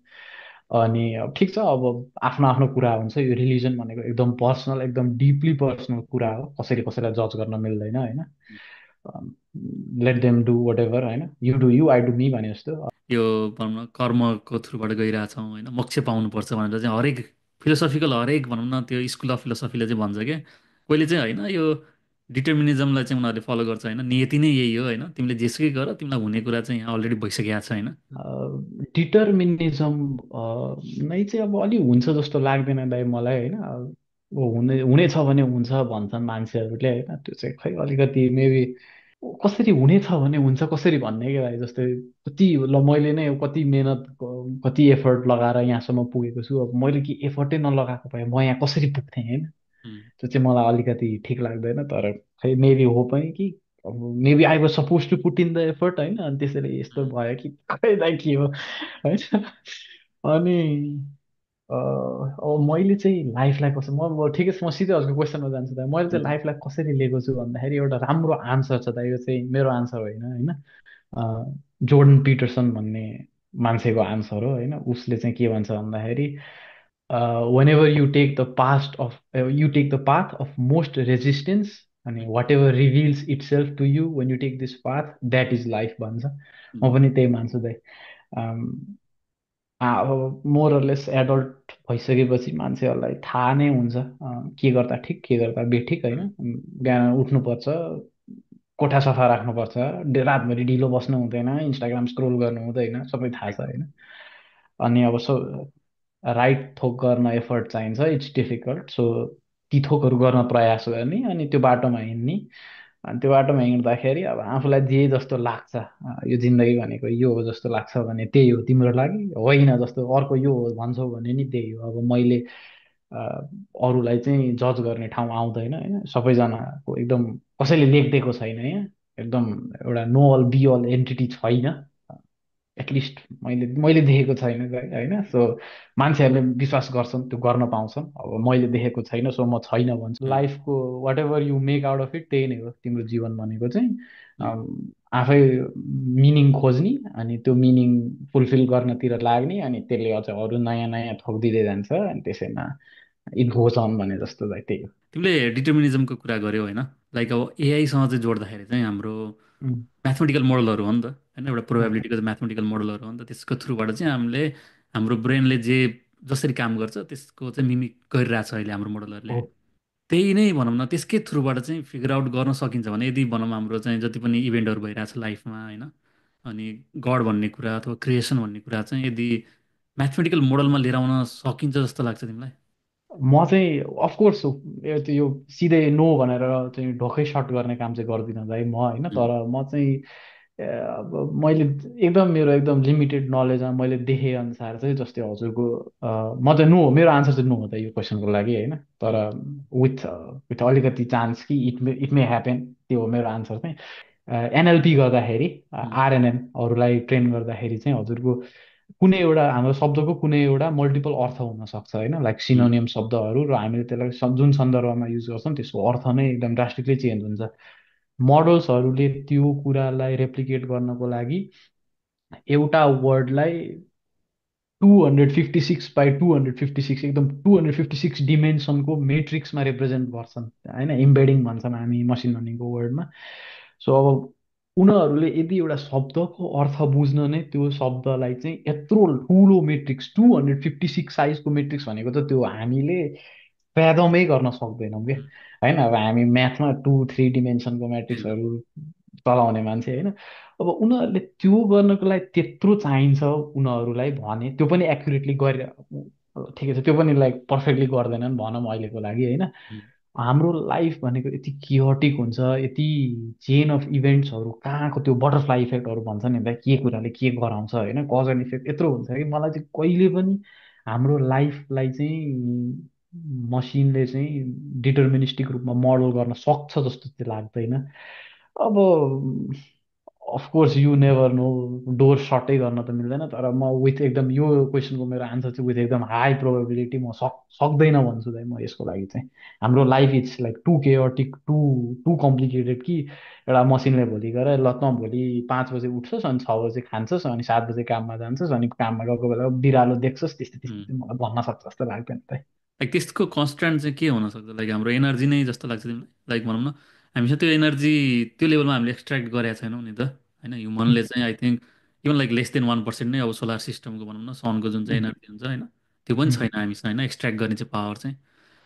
अनि अब ठिक छ, अब आफ्नो आफ्नो कुरा हुन्छ। यो रिलिजन भनेको एकदम पर्सनल, एकदम डिपली पर्सनल कुरा हो, कसैले कसैलाई जज गर्न मिल्दैन, होइन। Let them do whatever, होइन, you do you, I do me भने जस्तो। यो भनौँ न कर्मको थ्रुबाट गइरहेछौँ होइन, मोक्ष पाउनुपर्छ भनेर चाहिँ हरेक फिलोसफिकल, हरेक भनौँ न त्यो स्कुल अफ फिलोसफीले चाहिँ भन्छ क्या। कोहीले चाहिँ होइन यो डिटर्मिनिजमलाई चाहिँ उनीहरूले फलो गर्छ होइन, नियति नै यही हो होइन, तिमीले जेसुकै गर तिमीलाई हुने कुरा चाहिँ यहाँ अलरेडी भइसकेको छ होइन। डिटर्मिनिजम नै चाहिँ अब अलि हुन्छ जस्तो लाग्दैन दाइ मलाई, होइन। अब हुने हुनेछ भने हुन्छ भन्छन् मान्छेहरूले, होइन। त्यो चाहिँ खै अलिकति मेबी कसरी हुनेछ भने हुन्छ कसरी भन्ने क्या दाइ। जस्तै कति ल मैले नै कति मेहनत कति एफर्ट लगाएर यहाँसम्म पुगेको छु, अब मैले के एफर्टै नलगाएको भए म यहाँ कसरी पुग्थेँ, होइन। उम्, त्यो चाहिँ मलाई अलिकति ठिक लाग्दैन। तर खै मेबी हो पनि कि, अब maybe I was suppose to put in the effort, होइन। अनि त्यसैले यस्तो उम्, भयो कि खै दाइ के हो, होइन। अनि अब मैले चाहिँ लाइफलाई कसरी, ठिकै छ, म सिधै हजुरको क्वेसनमा जान्छु दाइ। मैले चाहिँ उम्, लाइफलाई कसरी लिएको छु भन्दाखेरि एउटा राम्रो आन्सर छ दाइ। यो चाहिँ मेरो आन्सर होइन, होइन। जोर्डन पिटरसन भन्ने मान्छेको आन्सर हो, होइन। उसले चाहिँ के भन्छ भन्दाखेरि, whenever you take the path of most resistance, अनि उम्, whatever reveals itself to you when you take this path, that is life भन्छ। म उम्, पनि त्यही मान्छु दाइ। अब मोरलेस एडल्ट भइसकेपछि मान्छेहरूलाई थाहा नै हुन्छ, के गर्दा ठिक के गर्दा बेठिक, होइन। उम्, बिहान उठ्नुपर्छ, कोठा सफा राख्नुपर्छ, रातभरि ढिलो बस्नु हुँदैन, इन्स्टाग्राम स्क्रोल गर्नु हुँदैन, सबै थाहा छ, होइन। अनि अब राइट थोक गर्न एफर्ट चाहिन्छ, इट्स डिफिकल्ट। सो ती थोकहरू गर्न प्रयास गर्ने, अनि त्यो बाटोमा हिँड्ने। अनि त्यो बाटोमा हिँड्दाखेरि अब आफूलाई जे जस्तो लाग्छ, यो जिन्दगी भनेको यो हो जस्तो लाग्छ भने त्यही हो, तिम्रो लागि होइन जस्तो अर्को यो हो भन्छौ भने नि त्यही हो। अब मैले अ, अरूलाई चाहिँ जज गर्ने ठाउँ आउँदैन, होइन। सबैजनाको एकदम कसैले लेखिदिएको छैन यहाँ, एकदम एउटा no all be all entity छैन, एटलिस्ट मैले मैले देखेको छैन, होइन। सो मान्छेहरूले विश्वास गर्छन्, त्यो गर्न पाउँछन्। अब मैले देखेको छैन, सो म छैन भन्छु। उम्, लाइफको whatever you make out of it त्यही नै हो तिम्रो जीवन भनेको चाहिँ। उम्, आफै मिनिङ खोज्ने, अनि त्यो मिनिङ फुलफिल गर्नतिर लाग्ने, अनि त्यसले अझ अरू नयाँ नयाँ थोक दिँदै जान्छ, अनि त्यसैमा इट गोज अन भने जस्तो चाहिँ त्यही हो। तिमीले डिटर्मिनिजमको कुरा गर्यौ होइन, लाइक अब एआईसँग चाहिँ जोड्दाखेरि चाहिँ हाम्रो उम्, म्याथमेटिकल मोडलहरू हो नि त होइन, एउटा उम्, प्रोभाबिलिटीको म्याथमेटिकल मोडलहरू हो नि त, त्यसको थ्रुबाट चाहिँ हामीले हाम्रो ब्रेनले जे जसरी काम गर्छ त्यसको चाहिँ मिमिक गरिरहेछ अहिले हाम्रो मोडलहरूले। हो। त्यही नै भनौँ न, त्यसकै थ्रुबाट चाहिँ फिगर आउट गर्न सकिन्छ भने, यदि भनौँ हाम्रो चाहिँ जति पनि इभेन्टहरू भइरहेछ लाइफमा होइन, अनि गड भन्ने कुरा अथवा क्रिएसन भन्ने कुरा चाहिँ यदि म्याथमेटिकल मोडलमा लिएर आउन सकिन्छ जस्तो लाग्छ तिमीलाई? म चाहिँ अफकोर्स यो सिधै नो भनेर चाहिँ ढोकै सर्ट गर्ने काम चाहिँ गर्दिनँ भाइ म, होइन। उम्, तर म चाहिँ अब मैले एकदम मेरो एकदम लिमिटेड नलेजमा मैले देखे अनुसार चाहिँ, जस्तै हजुरको म चाहिँ नो, मेरो आन्सर चाहिँ नो हो त यो क्वेसनको लागि, होइन। तर उम्, विथ विथ अलिकति चान्स कि इट मे ह्यापन, त्यो हो मेरो आन्सर चाहिँ। एनएलपी गर्दाखेरि, उम्, आरएनएन अरूलाई ट्रेन गर्दाखेरि चाहिँ हजुरको कुनै एउटा हाम्रो शब्दको कुनै एउटा मल्टिपल अर्थ हुनसक्छ, होइन। लाइक उम्, सिनोनियम शब्दहरू, र हामीले त्यसलाई जुन सन्दर्भमा युज गर्छौँ त्यसको अर्थ नै एकदम ड्रास्टिकली चेन्ज हुन्छ। मोडल्सहरूले त्यो कुरालाई रेप्लिकेट गर्नको लागि एउटा वर्डलाई 256 एकदम 256 डिमेन्सनको मेट्रिक्समा रिप्रेजेन्ट गर्छन्, होइन। इम्बेडिङ भन्छौँ हामी मसिन लर्निङको वर्डमा। सो अब उनीहरूले यदि एउटा शब्दको अर्थ बुझ्न नै त्यो शब्दलाई चाहिँ यत्रो ठुलो मेट्रिक्स 256 साइजको मेट्रिक्स भनेको त त्यो हामीले प्यादमै गर्न सक्दैनौँ क्या, होइन। अब हामी म्याथमा 2 3 डिमेन्सनको म्याट्रिक्सहरू चलाउने मान्छे, होइन। अब उनीहरूले त्यो गर्नको लागि त्यत्रो चाहिन्छ उनीहरूलाई भने, त्यो पनि एक्युरेटली गरे, ठिकै छ, त्यो पनि लाइक पर्फेक्टली गर्दैनन् भनौँ अहिलेको लागि, होइन। उम्, हाम्रो लाइफ भनेको यति कियोटिक हुन्छ, यति चेन अफ इभेन्ट्सहरू, कहाँको त्यो बटरफ्लाई इफेक्टहरू भन्छ नि त, के कुराले के गराउँछ, होइन। कज एन्ड इफेक्ट यत्रो हुन्छ कि मलाई चाहिँ कहिले पनि हाम्रो लाइफलाई चाहिँ मसिनले चाहिँ डिटर्मिनिस्टिक रूपमा मोडल गर्न सक्छ जस्तो चाहिँ लाग्दैन। अब of course you never know, door सटै गर्न त मिल्दैन, तर म विथ एकदम यो क्वेसनको मेरो आन्सर चाहिँ विथ एकदम हाई प्रोबेबिलिटी म सक्दैन भन्छु दाइ म यसको लागि चाहिँ। हाम्रो life is like too chaotic, too complicated कि एउटा मसिनले भोलि गएर ल त भोलि 5 बजे उठ्छस् अनि 6 बजे खान्छस् अनि 7 बजे काममा जान्छस् अनि काममा गएको बेला बिरालो देख्छस्, त्यस्तो त्यस्तो उम्, चाहिँ मलाई भन्न सक्छ जस्तो लाग्दैन त। लाइक त्यसको कन्सट्यान्ट चाहिँ के हुनसक्छ, लाइक हाम्रो एनर्जी नै जस्तो लाग्छ तिमीलाई? लाइक भनौँ न, हामीसँग त्यो एनर्जी त्यो लेभलमा हामीले एक्सट्र्याक्ट गरेका छैनौँ नि त, होइन? ह्युमनले चाहिँ I think even like less than 1% नै अब सोलर सिस्टमको भनौँ न सनको जुन चाहिँ एनर्जी हुन्छ होइन, त्यो पनि छैन हामीसँग होइन, एक्सट्र्याक्ट गर्ने चाहिँ पावर चाहिँ।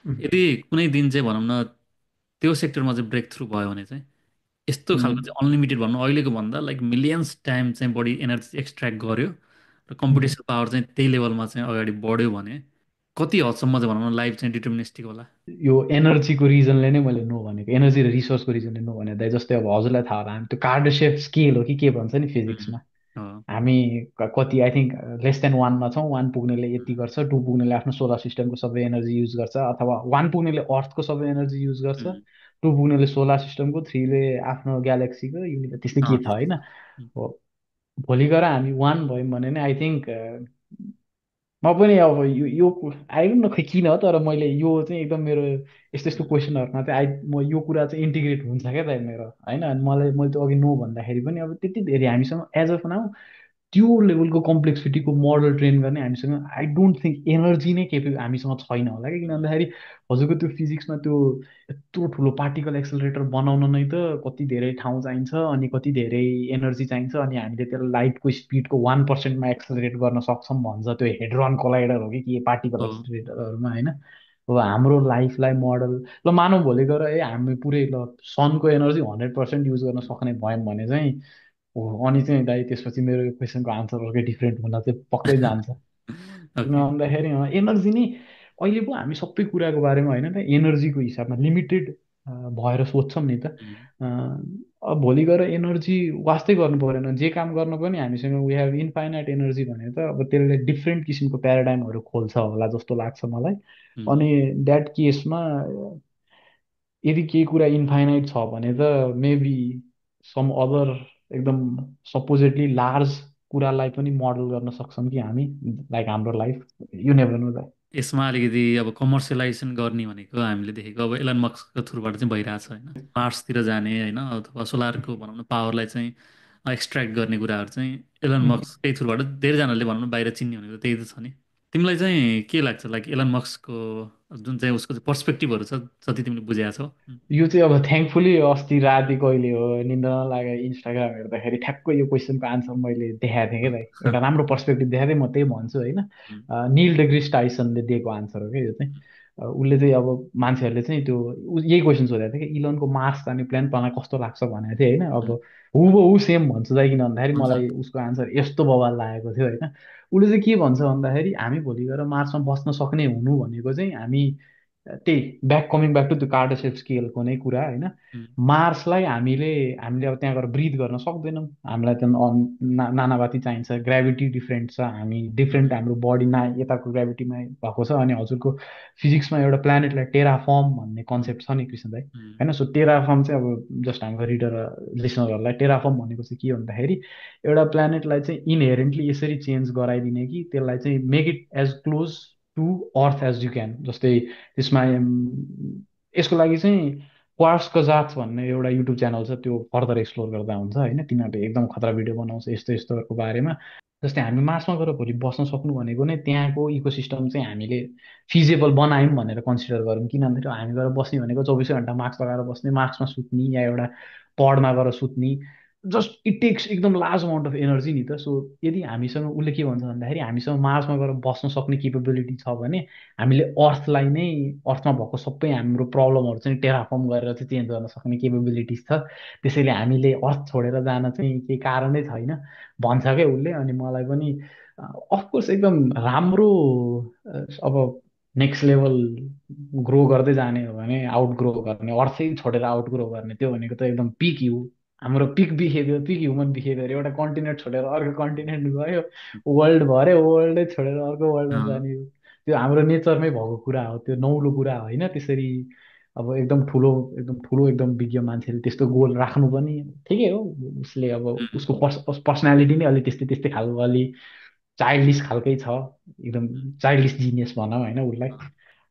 यदि कुनै दिन चाहिँ भनौँ न त्यो सेक्टरमा चाहिँ ब्रेक थ्रु भयो भने चाहिँ यस्तो खालको चाहिँ अनलिमिटेड भनौँ अहिलेको भन्दा लाइक मिलियन्स टाइम चाहिँ बढी एनर्जी एक्सट्र्याक्ट गर्यो र कम्पिटिसन पावर चाहिँ त्यही लेभलमा चाहिँ अगाडि बढ्यो भने कति हदसम्म चाहिँ भनौँ न लाइफ चाहिँ डिटर्मिनिस्टिक होला? यो एनर्जीको रिजनले नै मैले नो भनेको, एनर्जी र रिसोर्सको रिजनले नो भने दाइ जस्तै अब हजुरलाई थाहा होला हामी त्यो कार्डोसेप स्केल हो कि के भन्छ नि उम्, फिजिक्समा, अँ, हामी कति आई थिङ्क लेस देन वानमा छौँ, वान पुग्नेले यति गर्छ, टू पुग्नेले आफ्नो सोलर सिस्टमको सबै एनर्जी युज गर्छ, अथवा वान पुग्नेले अर्थको सबै एनर्जी युज गर्छ, उम्, टू पुग्नेले सोलर सिस्टमको, थ्रीले आफ्नो ग्यालेक्सीको, युनिभर्स त्यस्तै अँ, के छ होइन। उम्, हो, भोलि गएर हामी वान भयौँ भने नै आई थिङ्क म पनि अब यो आई डोन्ट नो खै किन, तर मैले यो चाहिँ एकदम मेरो यस्तो यस्तो उम्, क्वेसनहरूमा चाहिँ म यो कुरा चाहिँ इन्टिग्रेट हुन्छ क्या त मेरो होइन। अनि मलाई मैले त्यो अघि नो भन्दाखेरि पनि अब त्यति धेरै हामीसँग एज अफ नाउ त्यो लेभलको कम्प्लेक्सिटीको मोडल ट्रेन गर्ने हामीसँग आई डोन्ट थिङ्क एनर्जी नै हामीसँग छैन होला कि, किन उम्, भन्दाखेरि हजुरको त्यो फिजिक्समा त्यो यत्रो ठुलो पार्टिकल एक्सेलरेटर बनाउन नै त कति धेरै ठाउँ चाहिन्छ अनि कति धेरै एनर्जी चाहिन्छ, अनि हामीले त्यसलाई लाइटको स्पिडको 1%मा एक्सेलरेट गर्न सक्छौँ भन्छ, त्यो हेड्रोन कोलाइडर हो कि के पार्टिकल अँ, एक्सेलरेटरहरूमा होइन। अब हाम्रो लाइफलाई मोडल ल मानौँ भोलि गएर हामी पुरै ल सनको एनर्जी 100% युज गर्न उम्, सक्ने भयौँ भने चाहिँ हो, अनि चाहिँ दाइ त्यसपछि मेरो यो क्वेसनको आन्सर अर्कै डिफ्रेन्ट हुन चाहिँ पक्कै जान्छ। किन ओके, भन्दाखेरि एनर्जी नै अहिले पो हामी सबै कुराको बारेमा होइन त एनर्जीको हिसाबमा लिमिटेड भएर सोध्छौँ नि त। उम्, अ, अब भोलि गएर एनर्जी वास्तै गर्नु परेन, जे काम गर्न पनि हामीसँग वी हेभ इन्फाइनाइट एनर्जी भने त अब त्यसले डिफ्रेन्ट किसिमको प्याराडाइमहरू खोल्छ होला जस्तो लाग्छ मलाई। उम्। अनि द्याट केसमा यदि केही कुरा इन्फाइनाइट छ भने त मेबी सम अदर एकदम सपोजेटली लार्ज कुरालाई पनि मोडल गर्न सक्छौँ कि हामी, लाइक हाम्रो life, you never know that. यसमा अलिकति अब कमर्सियलाइजेसन गर्ने भनेको हामीले देखेको अब एलन मस्कको थ्रुबाट चाहिँ भइरहेछ होइन, मार्सतिर जाने होइन, अथवा सोलरको भनौँ न पावरलाई चाहिँ एक्सट्र्याक्ट गर्ने कुराहरू चाहिँ एलन मस्ककै थ्रुबाट धेरैजनाले भनौँ न बाहिर चिन्ने भनेको त्यही त छ नि। तिमीलाई चाहिँ के लाग्छ लाइक एलन मस्कको जुन चाहिँ उसको चाहिँ पर्सपेक्टिभहरू छ जति तिमीले बुझेका छौ? यो चाहिँ अब थ्याङ्कफुली अस्ति राति कहिले हो निन्दा नलागेर इन्स्टाग्राम हेर्दाखेरि ठ्याक्कै यो क्वेसनको आन्सर मैले देखाएको थिएँ क्या दाइ, एउटा राम्रो पर्सपेक्टिभ देखाएको थिएँ, म त्यही भन्छु होइन। उम्, निल डेग्रिस टाइसनले दिएको आन्सर हो क्या यो चाहिँ। उसले चाहिँ अब मान्छेहरूले चाहिँ त्यो यही क्वेसन सोधेको थियो कि इलनको मार्स जाने प्लान तँलाई कस्तो लाग्छ भनेको थियो होइन। अब उम्, हुबहु सेम भन्छु दाइ, किन भन्दाखेरि हुन्छ। मलाई उसको आन्सर यस्तो बवाल लागेको थियो होइन। उसले चाहिँ के भन्छ भन्दाखेरि हामी भोलि गएर मार्समा बस्न सक्ने हुनु भनेको चाहिँ हामी त्यही कमिङ ब्याक टु त्यो कार्डोसेप स्केलको नै कुरा होइन। उम्, मार्सलाई हामीले हामीले अब त्यहाँ गएर ब्रिथ गर्न सक्दैनौँ, हामीलाई त्यहाँ नानाभाती चाहिन्छ, ग्राभिटी डिफ्रेन्ट छ, हामी डिफ्रेन्ट, उम्, हाम्रो बडी ना यताको ग्राभिटीमा भएको छ। अनि हजुरको फिजिक्समा एउटा प्लानेटलाई टेराफर्म भन्ने उम्, कन्सेप्ट छ नि कृष्ण दाइ उम्, होइन। सो टेराफर्म चाहिँ अब जस्ट हाम्रो रिडर लिसनरहरूलाई टेराफर्म भनेको चाहिँ के भन्दाखेरि एउटा प्लानेटलाई चाहिँ इनहेरेन्टली यसरी चेन्ज गराइदिने कि त्यसलाई चाहिँ make it as close to earth as you can. जस्तै त्यसमा यसको लागि चाहिँ क्वार्ट्स कजाक्स भन्ने एउटा युट्युब च्यानल छ, त्यो फर्दर एक्सप्लोर गर्दा हुन्छ होइन, तिनीहरूले एकदम खतरा भिडियो बनाउँछ यस्तो यस्तोहरूको बारेमा। जस्तै हामी मार्समा गएर भोलि बस्न सक्नु भनेको नै त्यहाँको इकोसिस्टम चाहिँ हामीले फिजेबल बनायौँ भनेर कन्सिडर गरौँ, किन भन्दाखेरि हामी गएर बस्ने भनेको 24 घन्टा मास्क लगाएर बस्ने, मार्क्समा सुत्ने या एउटा पडमा गएर सुत्ने, जस्ट इट टेक्स एकदम लार्ज अमाउन्ट अफ एनर्जी नि त। सो यदि हामीसँग उसले के भन्छ भन्दाखेरि हामीसँग मार्समा गएर बस्न सक्ने केपेबिलिटी छ भने हामीले अर्थलाई नै, अर्थमा भएको सबै हाम्रो प्रब्लमहरू चाहिँ टेराफर्म गरेर चाहिँ चेन्ज गर्न सक्ने केपेबिलिटिज छ, त्यसैले हामीले अर्थ छोडेर जान चाहिँ केही कारणै छैन भन्छ क्या उसले। अनि मलाई पनि अफकोर्स एकदम राम्रो अब नेक्स्ट लेभल ग्रो गर्दै जाने हो भने आउट ग्रो गर्ने, अर्थै छोडेर आउट ग्रो गर्ने, त्यो भनेको त एकदम पिक हाम्रो peak behaviour, peak human behaviour, एउटा कन्टिनेन्ट छोडेर अर्को कन्टिनेन्ट गयो, वर्ल्ड भरे वर्ल्डै छोडेर अर्को वर्ल्डमा अँ, जाने हो। त्यो हाम्रो नेचरमै भएको कुरा हो, त्यो नौलो कुरा होइन त्यसरी। अब एकदम ठुलो एकदम विज्ञ मान्छेले त्यस्तो गोल राख्नु पनि ठिकै हो। उसले अब उम्, उसको पर्सनालिटी नै अलिक त्यस्तै त्यस्तै खालको, अलि चाइल्डिस खालकै छ। एकदम चाइल्डिस जिनियस भनौँ होइन उसलाई।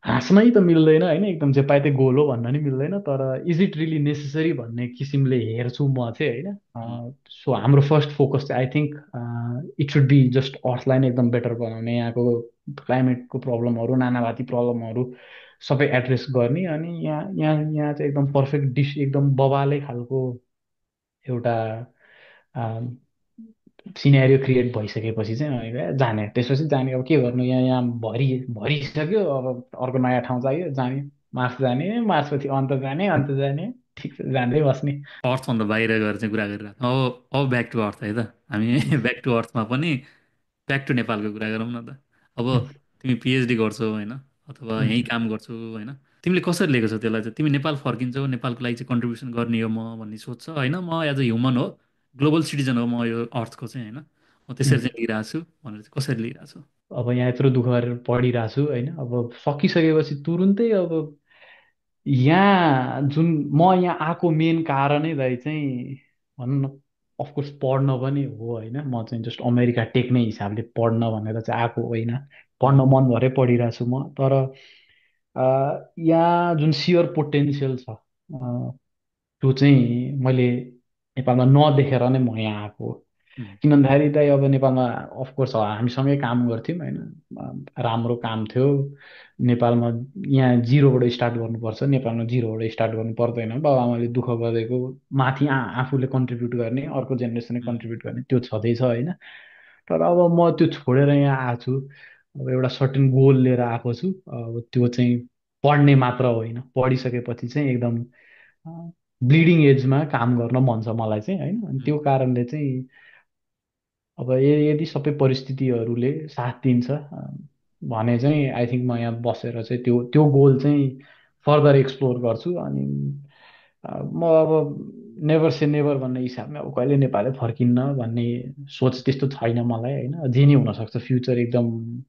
हाँस्नै त मिल्दैन होइन, एकदम जे पाए त्यही गोल हो भन्न नि मिल्दैन, तर इज इट रियली नेसेसरी भन्ने किसिमले हेर्छु म चाहिँ उम्, होइन। सो हाम्रो फर्स्ट फोकस चाहिँ I think it should be just अर्थलाई नै एकदम बेटर बनाउने, यहाँको क्लाइमेटको प्रब्लमहरू, नानाभाती प्रब्लमहरू सबै एड्रेस गर्ने। अनि यहाँ चाहिँ एकदम पर्फेक्ट डिस, एकदम बबालै खालको एउटा सिनेरियो क्रिएट भइसकेपछि चाहिँ अनि जाने, त्यसपछि जाने। अब के गर्नु, यहाँ भरिसक्यो, अब अर्को नयाँ ठाउँ चाहियो जाने। मार्स जाने, मार्सपछि अन्त जाने, अन्त जाने, ठिक छ जाँदै बस्ने। अर्थभन्दा बाहिर गएर चाहिँ कुरा गरिरहेको अब ब्याक टु अर्थ है त। हामी ब्याक टु अर्थमा पनि ब्याक टु नेपालको कुरा गरौँ न त। अब तिमी पिएचडी गर्छौ होइन, अथवा यहीँ काम गर्छौ होइन, तिमीले कसरी लिएको छौ त्यसलाई चाहिँ? तिमी नेपाल फर्किन्छौ, नेपालको लागि चाहिँ कन्ट्रिब्युसन गर्ने हो म भन्ने सोध्छ होइन, म एज अ ह्युमन हो, ग्लोबल सिटिजन हो म यो अर्थको चाहिँ होइन, म त्यसरी चाहिँ लिइरहेको छु भनेर चाहिँ कसरी लिइरहेको छु? अब यहाँ यत्रो दुःख गरेर पढिरहेको छु होइन, अब सकिसकेपछि तुरुन्तै अब यहाँ जुन म यहाँ आएको मेन कारणै दाइ चाहिँ भनौँ न, अफकोर्स पढ्न पनि हो होइन। म चाहिँ जस्ट अमेरिका टेक्ने हिसाबले पढ्न भनेर चाहिँ आएको होइन। उम्, पढ्न मन भरै पढिरहेको छु म, तर यहाँ जुन सियर पोटेन्सियल छ त्यो चाहिँ मैले नेपालमा नदेखेर नै म यहाँ आएको हो। उम्, किन भन्दाखेरि त अब नेपालमा अफकोर्स हामीसँगै काम गर्थ्यौँ होइन, राम्रो काम थियो नेपालमा। यहाँ जिरोबाट स्टार्ट गर्नुपर्छ, नेपालमा जिरोबाट स्टार्ट गर्नु पर्दैन। बाबुआमाले दुःख गरेको माथि आफूले कन्ट्रिब्युट गर्ने, अर्को जेनेरेसनले उम्, कन्ट्रिब्युट गर्ने त्यो छँदैछ होइन। तर अब म त्यो छोडेर यहाँ आएको छु। अब एउटा सर्टेन गोल लिएर आएको छु। अब त्यो चाहिँ पढ्ने मात्र होइन, पढिसकेपछि चाहिँ एकदम ब्लिडिङ एजमा काम गर्न मन छ मलाई चाहिँ होइन। अनि उम्, त्यो कारणले चाहिँ अब यदि सबै परिस्थितिहरूले साथ दिन्छ भने चाहिँ आई थिङ्क म यहाँ बसेर चाहिँ त्यो त्यो गोल चाहिँ फर्दर एक्सप्लोर गर्छु। अनि म अब नेभर से नेभर भन्ने हिसाबमा अब कहिले नेपालै फर्किन्न भन्ने सोच त्यस्तो छैन मलाई होइन। जे नै हुनसक्छ, फ्युचर एकदम उम्,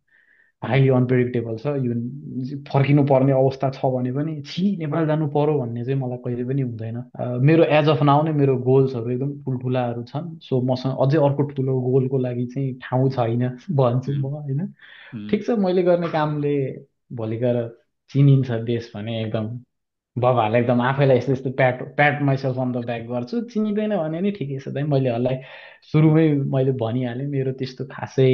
हाइली अनप्रेडिक्टेबल छ। यो फर्किनु पर्ने अवस्था छ भने पनि छि नेपाल जानु पर्यो भन्ने चाहिँ मलाई कहिले पनि हुँदैन। मेरो एज अफ नाउ नै मेरो गोल्सहरू एकदम ठुल्ठुलाहरू छन्। सो मसँग अझै अर्को ठुलो गोलको लागि चाहिँ ठाउँ छैन भन्छु उम्, म होइन। उम्, ठिक छ, मैले गर्ने कामले भोलि गएर चिनिन्छ देश भने एकदम बाबाहरूलाई एकदम आफैलाई यस्तो यस्तो प्याट प्याट माइसेल्फ अन द ब्याक गर्छु। चिनिँदैन भने नि ठिकै छ दाइ, मैले हल्लाई सुरुमै मैले भनिहालेँ मेरो त्यस्तो खासै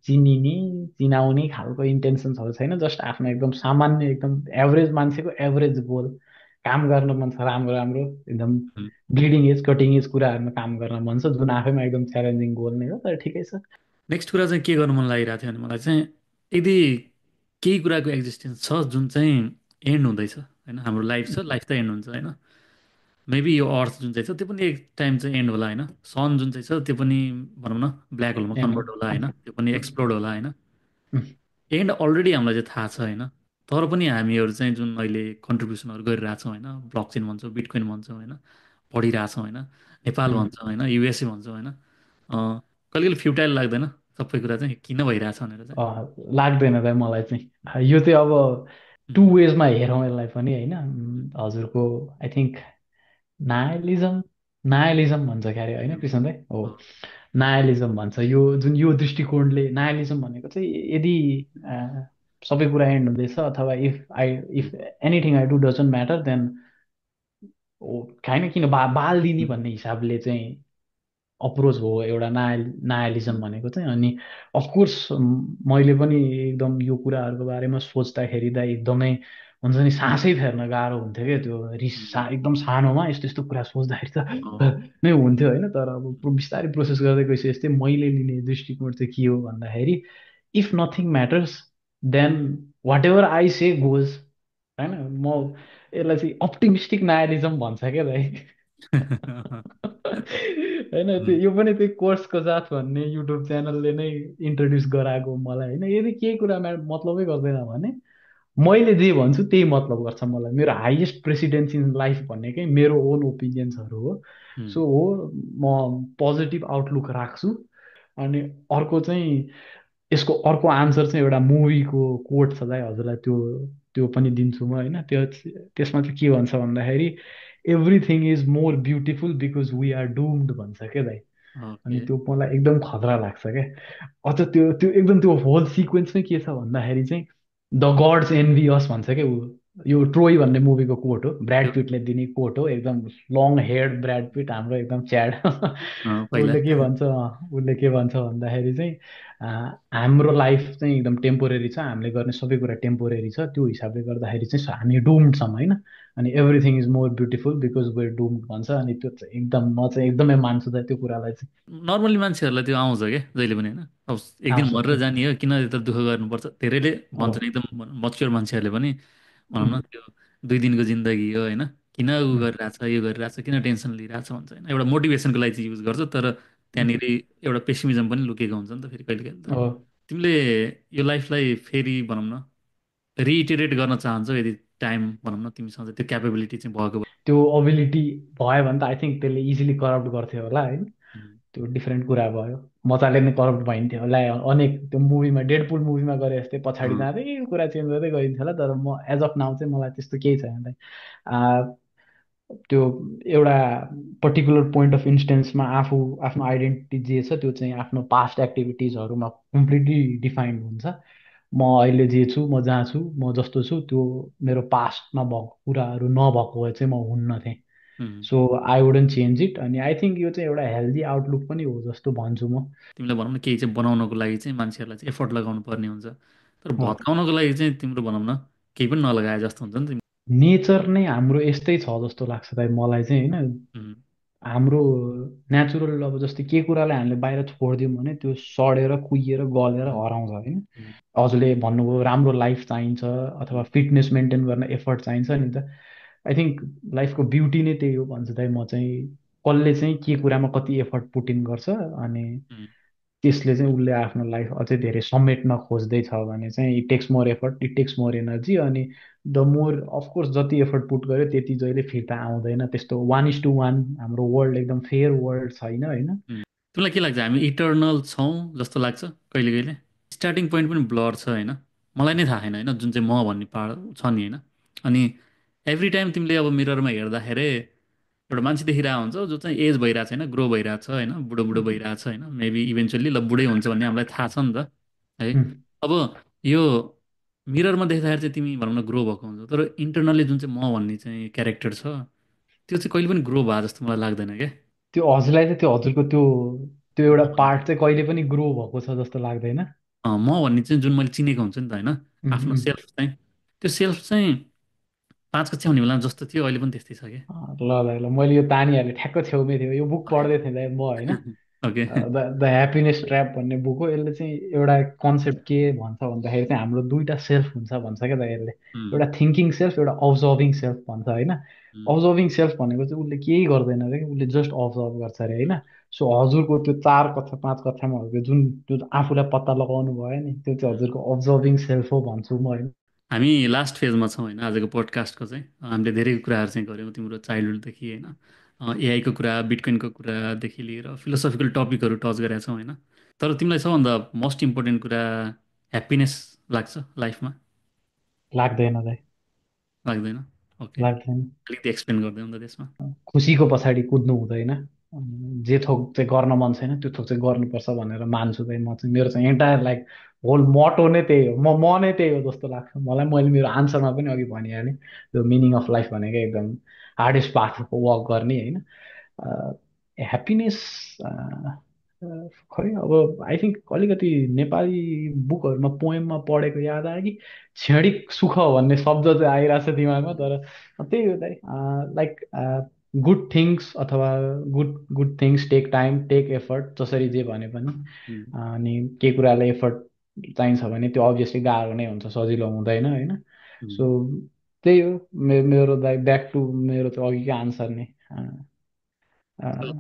चिनिने चिनाउने खालको इन्टेन्सन्सहरू छैन। जस्ट आफ्नो एकदम सामान्य एकदम एभरेज मान्छेको एभरेज गोल, काम गर्न मन छ राम्रो राम्रो एकदम उम्। ब्लिडिङ एज कटिङ एज कुराहरूमा काम गर्न मन छ, जुन आफैमा एकदम च्यालेन्जिङ गोल नै हो, तर ठिकै छ। नेक्स्ट कुरा चाहिँ के गर्नु मन लागिरहेको थियो भने मलाई चाहिँ, यदि केही कुराको एक्जिस्टेन्स छ जुन चाहिँ एन्ड हुँदैछ होइन, हाम्रो लाइफ छ, लाइफ त एन्ड हुन्छ होइन, मेबी यो अर्थ जुन चाहिँ छ त्यो पनि एक टाइम चाहिँ एन्ड होला होइन, सन जुन चाहिँ छ त्यो पनि भनौँ न ब्ल्याक होलमा कन्भर्ट होला होइन, त्यो पनि एक्सप्लोड होला होइन, एन्ड अलरेडी हामीलाई चाहिँ थाहा छ होइन। तर पनि हामीहरू चाहिँ जुन अहिले कन्ट्रिब्युसनहरू गरिरहेछौँ होइन, ब्लक चेन भन्छौँ, बिटकोइन भन्छौँ होइन, पढिरहेछौँ होइन, नेपाल भन्छौँ होइन, युएसए भन्छौँ होइन, कहिले कहिले फ्युटाइल लाग्दैन सबै कुरा चाहिँ किन भइरहेछ भनेर चाहिँ? लाग्दैन दाइ मलाई चाहिँ। यो चाहिँ अब टु उम्, वेजमा हेरौँ यसलाई पनि होइन। हजुरको आई थिङ्क नायलिजम, नायलिजम भन्छ क्यारे होइन कृष्ण दाइ हो। अँ, नायलिजम भन्छ यो जुन, यो दृष्टिकोणले नायलिजम भनेको चाहिँ यदि सबै कुरा एन्ड हुँदैछ अथवा if anything I do doesn't matter then होइन, किन बाल दिने उम्, भन्ने हिसाबले चाहिँ अप्रोच हो एउटा नायलिजम उम्, भनेको चाहिँ। अनि अफकोर्स मैले पनि एकदम यो कुराहरूको बारेमा सोच्दाखेरि त एकदमै हुन्छ नि, सासै फेर्न गाह्रो हुन्थ्यो क्या त्यो रिस उम्, एकदम सानोमा यस्तो यस्तो कुरा सोच्दाखेरि त अँ, नै हुन्थ्यो होइन। तर अब बिस्तारै प्रोसेस गर्दै गइसकेपछि चाहिँ मैले लिने दृष्टिकोण चाहिँ के हो भन्दाखेरि if nothing matters then whatever I say goes होइन। म यसलाई चाहिँ अप्टिमिस्टिक नायलिजम भन्छ क्या भाइ। होइन, त्यो उम्, यो पनि त्यो कोर्सको साथ भन्ने युट्युब च्यानलले नै इन्ट्रोड्युस गराएको मलाई होइन। यदि केही कुरामा मतलबै गर्दैन भने मैले जे भन्छु त्यही मतलब गर्छ मलाई। मेरो हाइएस्ट प्रेसिडेन्स इन लाइफ भनेकै मेरो ओन ओपिनियन्सहरू हो। उम्, सो हो, म पोजिटिभ आउटलुक राख्छु। अनि अर्को चाहिँ यसको अर्को आन्सर चाहिँ एउटा मुभीको कोट छ दाइ, हजुरलाई त्यो त्यो पनि दिन्छु म होइन। त्यो त्यसमा चाहिँ के भन्छ भन्दाखेरि, everything is more beautiful because we are doomed भन्छ क्या दाइ। अनि ओके। त्यो मलाई एकदम खतरा लाग्छ क्या। अझ त्यो त्यो एकदम त्यो होल सिक्वेन्समै के छ भन्दाखेरि चाहिँ, द गड्स एनभी अस भन्छ क्या ऊ। यो ट्रोय भन्ने मुभीको कोट हो, ब्राड त्यो पिटले दिने कोट हो, एकदम लङ हेयर्ड ब्राड पिट हाम्रो एकदम च्याड। पहिला उसले के भन्छ, उसले के भन्छ भन्दाखेरि चाहिँ, हाम्रो लाइफ चाहिँ एकदम टेम्पोरेरी छ, हामीले गर्ने सबै कुरा टेम्पोरेरी छ, त्यो हिसाबले गर्दाखेरि चाहिँ हामी डुम्ड छौँ होइन। अनि everything is more beautiful because we're doomed भन्छ। अनि त्यो चाहिँ एकदम, म चाहिँ एकदमै मान्छु त त्यो कुरालाई चाहिँ। नर्मली मान्छेहरूलाई त्यो आउँछ क्या जहिले पनि होइन। अब एक दिन आउँछ मरेर त्यो। जाने हो, किन यता दुःख गर्नुपर्छ, धेरैले हो। भन्छन् एकदम मच्योर मान्छेहरूले पनि। भनौँ न उम्, त्यो 2 दिनको जिन्दगी हो होइन, किन उ उम्, गरिरहेछ यो गरिरहेछ, किन टेन्सन लिइरहेछ भन्छ होइन। एउटा मोटिभेसनको लागि चाहिँ युज गर्छ, तर उम्, त्यहाँनिर एउटा पेसिमिजम पनि लुकेको हुन्छ नि त फेरि कहिले कहिले त। हो। तिमीले यो लाइफलाई फेरि भनौँ न रिइटेरेट गर्न चाहन्छौ, यदि टाइम भनौँ न तिमीसँग चाहिँ त्यो क्यापेबिलिटी चाहिँ भएको भए? त्यो अबिलिटी भयो भने त आई थिङ्क त्यसले इजिली करप्ट गर्थ्यो होला होइन। उम्, त्यो डिफ्रेन्ट कुरा भयो। मजाले नै करप्ट भइन्थ्यो होला। अनेक त्यो मुभीमा, डेडपुल मुभीमा गरे जस्तै पछाडि अँ, जाँदै कुरा चेन्ज गर्दै गइन्थ्यो होला। तर म एज अफ नाउ चाहिँ मलाई त्यस्तो केही छैन। त्यो एउटा पर्टिकुलर पोइन्ट अफ इन्स्टेन्समा आफू आफ्नो आइडेन्टिटी जे छ त्यो चाहिँ आफ्नो पास्ट एक्टिभिटिजहरूमा कम्प्लिटली डिफाइन्ड हुन्छ। म अहिले जे छु, म जहाँ छु, म जस्तो छु, त्यो मेरो पास्टमा भएको कुराहरू नभएको भए चाहिँ म हुन्न थिएँ। उम्। So I wouldn't change it. अनि आई थिङ्क यो चाहिँ एउटा हेल्दी आउटलुक पनि हो जस्तो भन्छु म। तिमीलाई भनौँ न केही चाहिँ बनाउनको लागि चाहिँ मान्छेहरूलाई चाहिँ एफोर्ट लगाउनु पर्ने हुन्छ, तर हो। भत्काउनको लागि चाहिँ तिम्रो भनौँ न केही पनि नलगाए जस्तो हुन्छ नि नेचर नै हाम्रो यस्तै छ जस्तो लाग्छ भाइ मलाई चाहिँ होइन। उम्, हाम्रो नेचुरल, अब जस्तै के कुरालाई हामीले बाहिर छोडिदियौँ भने त्यो सडेर कुहिएर गलेर उम्, हराउँछ होइन। उम्, हजुरले भन्नुभयो राम्रो लाइफ चाहिन्छ अथवा उम्, फिटनेस मेन्टेन गर्न एफर्ट चाहिन्छ नि त। आई थिङ्क लाइफको ब्युटी नै त्यही हो भन्छु दाइ म चाहिँ। कसले चाहिँ के कुरामा कति एफर्ट पुटिन गर्छ, अनि उम्, त्यसले चाहिँ उसले आफ्नो लाइफ अझै धेरै समेट्न खोज्दैछ भने चाहिँ it takes more effort, it takes more energy. अनि द मोर अफकोर्स जति एफर्ट पुट गर्यो त्यति जहिले फिर्ता आउँदैन। त्यस्तो 1:1 हाम्रो वर्ल्ड एकदम फेयर वर्ल्ड छैन होइन। उम्। तिमीलाई के लाग्छ, हामी इटर्नल छौँ जस्तो लाग्छ कहिले कहिले? स्टार्टिङ पोइन्ट पनि ब्लर छ होइन, मलाई नै थाहा छैन होइन, जुन चाहिँ म भन्ने पार्ट छ नि होइन। अनि एभ्री टाइम तिमीले अब मिररमा हेर्दाखेरि एउटा मान्छे देखिरहेको हुन्छ जो चाहिँ एज भइरहेको छैन, ग्रो भइरहेको छ होइन, बुढो बुढो भइरहेको छ होइन, मेबी इभेन्चुअली ल बुढै हुन्छ भन्ने हामीलाई थाहा छ नि त है। उम्, अब यो मिररमा देख्दाखेरि चाहिँ तिमी भनौँ न ग्रो भएको हुन्छ, तर इन्टरनल्ली जुन चाहिँ म भन्ने चाहिँ क्यारेक्टर छ त्यो चाहिँ कहिले पनि ग्रो भए जस्तो मलाई लाग्दैन क्या। त्यो हजुरलाई चाहिँ त्यो हजुरको त्यो त्यो एउटा म भन्ने पार्ट चाहिँ कहिले पनि ग्रो भएको छ जस्तो लाग्दैन। म भन्ने चाहिँ जुन मैले चिनेको हुन्छ नि त होइन, उम्, आफ्नो उम्। सेल्फ चाहिँ, त्यो सेल्फ चाहिँ 5 कक्षा हुने बेला जस्तो थियो अहिले पनि त्यस्तै छ क्या। ल ल ल, मैले यो तानिहालेँ, ठ्याक्क छेउमै थियो यो बुक पढ्दै थिएँ दाइ म होइन। Okay. The the happiness trap भन्ने बुक हो। यसले चाहिँ एउटा कन्सेप्ट के भन्छ भन्दाखेरि चाहिँ, हाम्रो दुईटा सेल्फ हुन्छ भन्छ क्या त यसले। एउटा थिङ्किङ सेल्फ, एउटा अब्जर्भिङ सेल्फ भन्छ होइन। अब्जर्भिङ सेल्फ भनेको चाहिँ उसले केही गर्दैन अरे कि, उसले जस्ट अब्जर्भ गर्छ अरे होइन। सो हजुरको त्यो 4 कक्षा 5 कक्षामा हजुरको जुन जुन आफूलाई पत्ता लगाउनु भयो नि, त्यो चाहिँ हजुरको अब्जर्भिङ सेल्फ हो भन्छु म होइन। हामी लास्ट फेजमा छौँ होइन आजको पोडकास्टको चाहिँ। हामीले धेरै कुराहरू चाहिँ गऱ्यौँ तिम्रो चाइल्डहुडदेखि होइन, एआईको कुरा, बिटकोइनको कुरादेखि लिएर फिलोसफिकल टपिकहरू टच गरेका छौँ होइन। तर तिमीलाई सबभन्दा मोस्ट इम्पोर्टेन्ट कुरा ह्याप्पिनेस लाग्छ लाइफमा? लाग्दैन दाइ। लाग्दैन? ओके, लाग्दैन। अलिकति एक्सप्लेन गरिदेऊ न त त्यसमा। खुसीको पछाडि कुद्नु हुँदैन। जे थोक चाहिँ गर्न मन छैन त्यो थोक चाहिँ गर्नुपर्छ भनेर मान्छु चाहिँ म चाहिँ। मेरो चाहिँ एन्टायर लाइक होल मोटो नै त्यही हो। म नै त्यही हो जस्तो लाग्छ मलाई। मैले मेरो आन्सरमा पनि अघि भनिहालेँ, त्यो मिनिङ अफ लाइफ भनेको एकदम हार्डेस्ट पाथ वक गर्ने होइन। ह्याप्पिनेस खै अब आई थिङ्क अलिकति नेपाली बुकहरूमा पोएममा पढेको याद आयो कि, क्षणिक सुख भन्ने शब्द चाहिँ आइरहेको छ दिमागमा। तर त्यही हो दाइ, लाइक गुड थिङ्स अथवा good good things take time, take effort, जसरी जे भने पनि। उम्, अनि के कुरालाई एफर्ट चाहिन्छ भने त्यो अभियसली गाह्रो नै हुन्छ, सजिलो हुँदैन होइन। उम्। सो त्यही हो। मेरो दाइ ब्याक टु मेरो त अघिको आन्सर नै,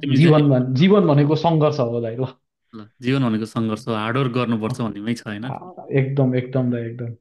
तिमी चाहिँ जीवन भनेको सङ्घर्ष हो दाइ ल। ल जीवन भनेको सङ्घर्ष हो, हार्डवर्क गर्नुपर्छ भन्नेमै छ होइन? एकदम एकदम दाइ एकदम।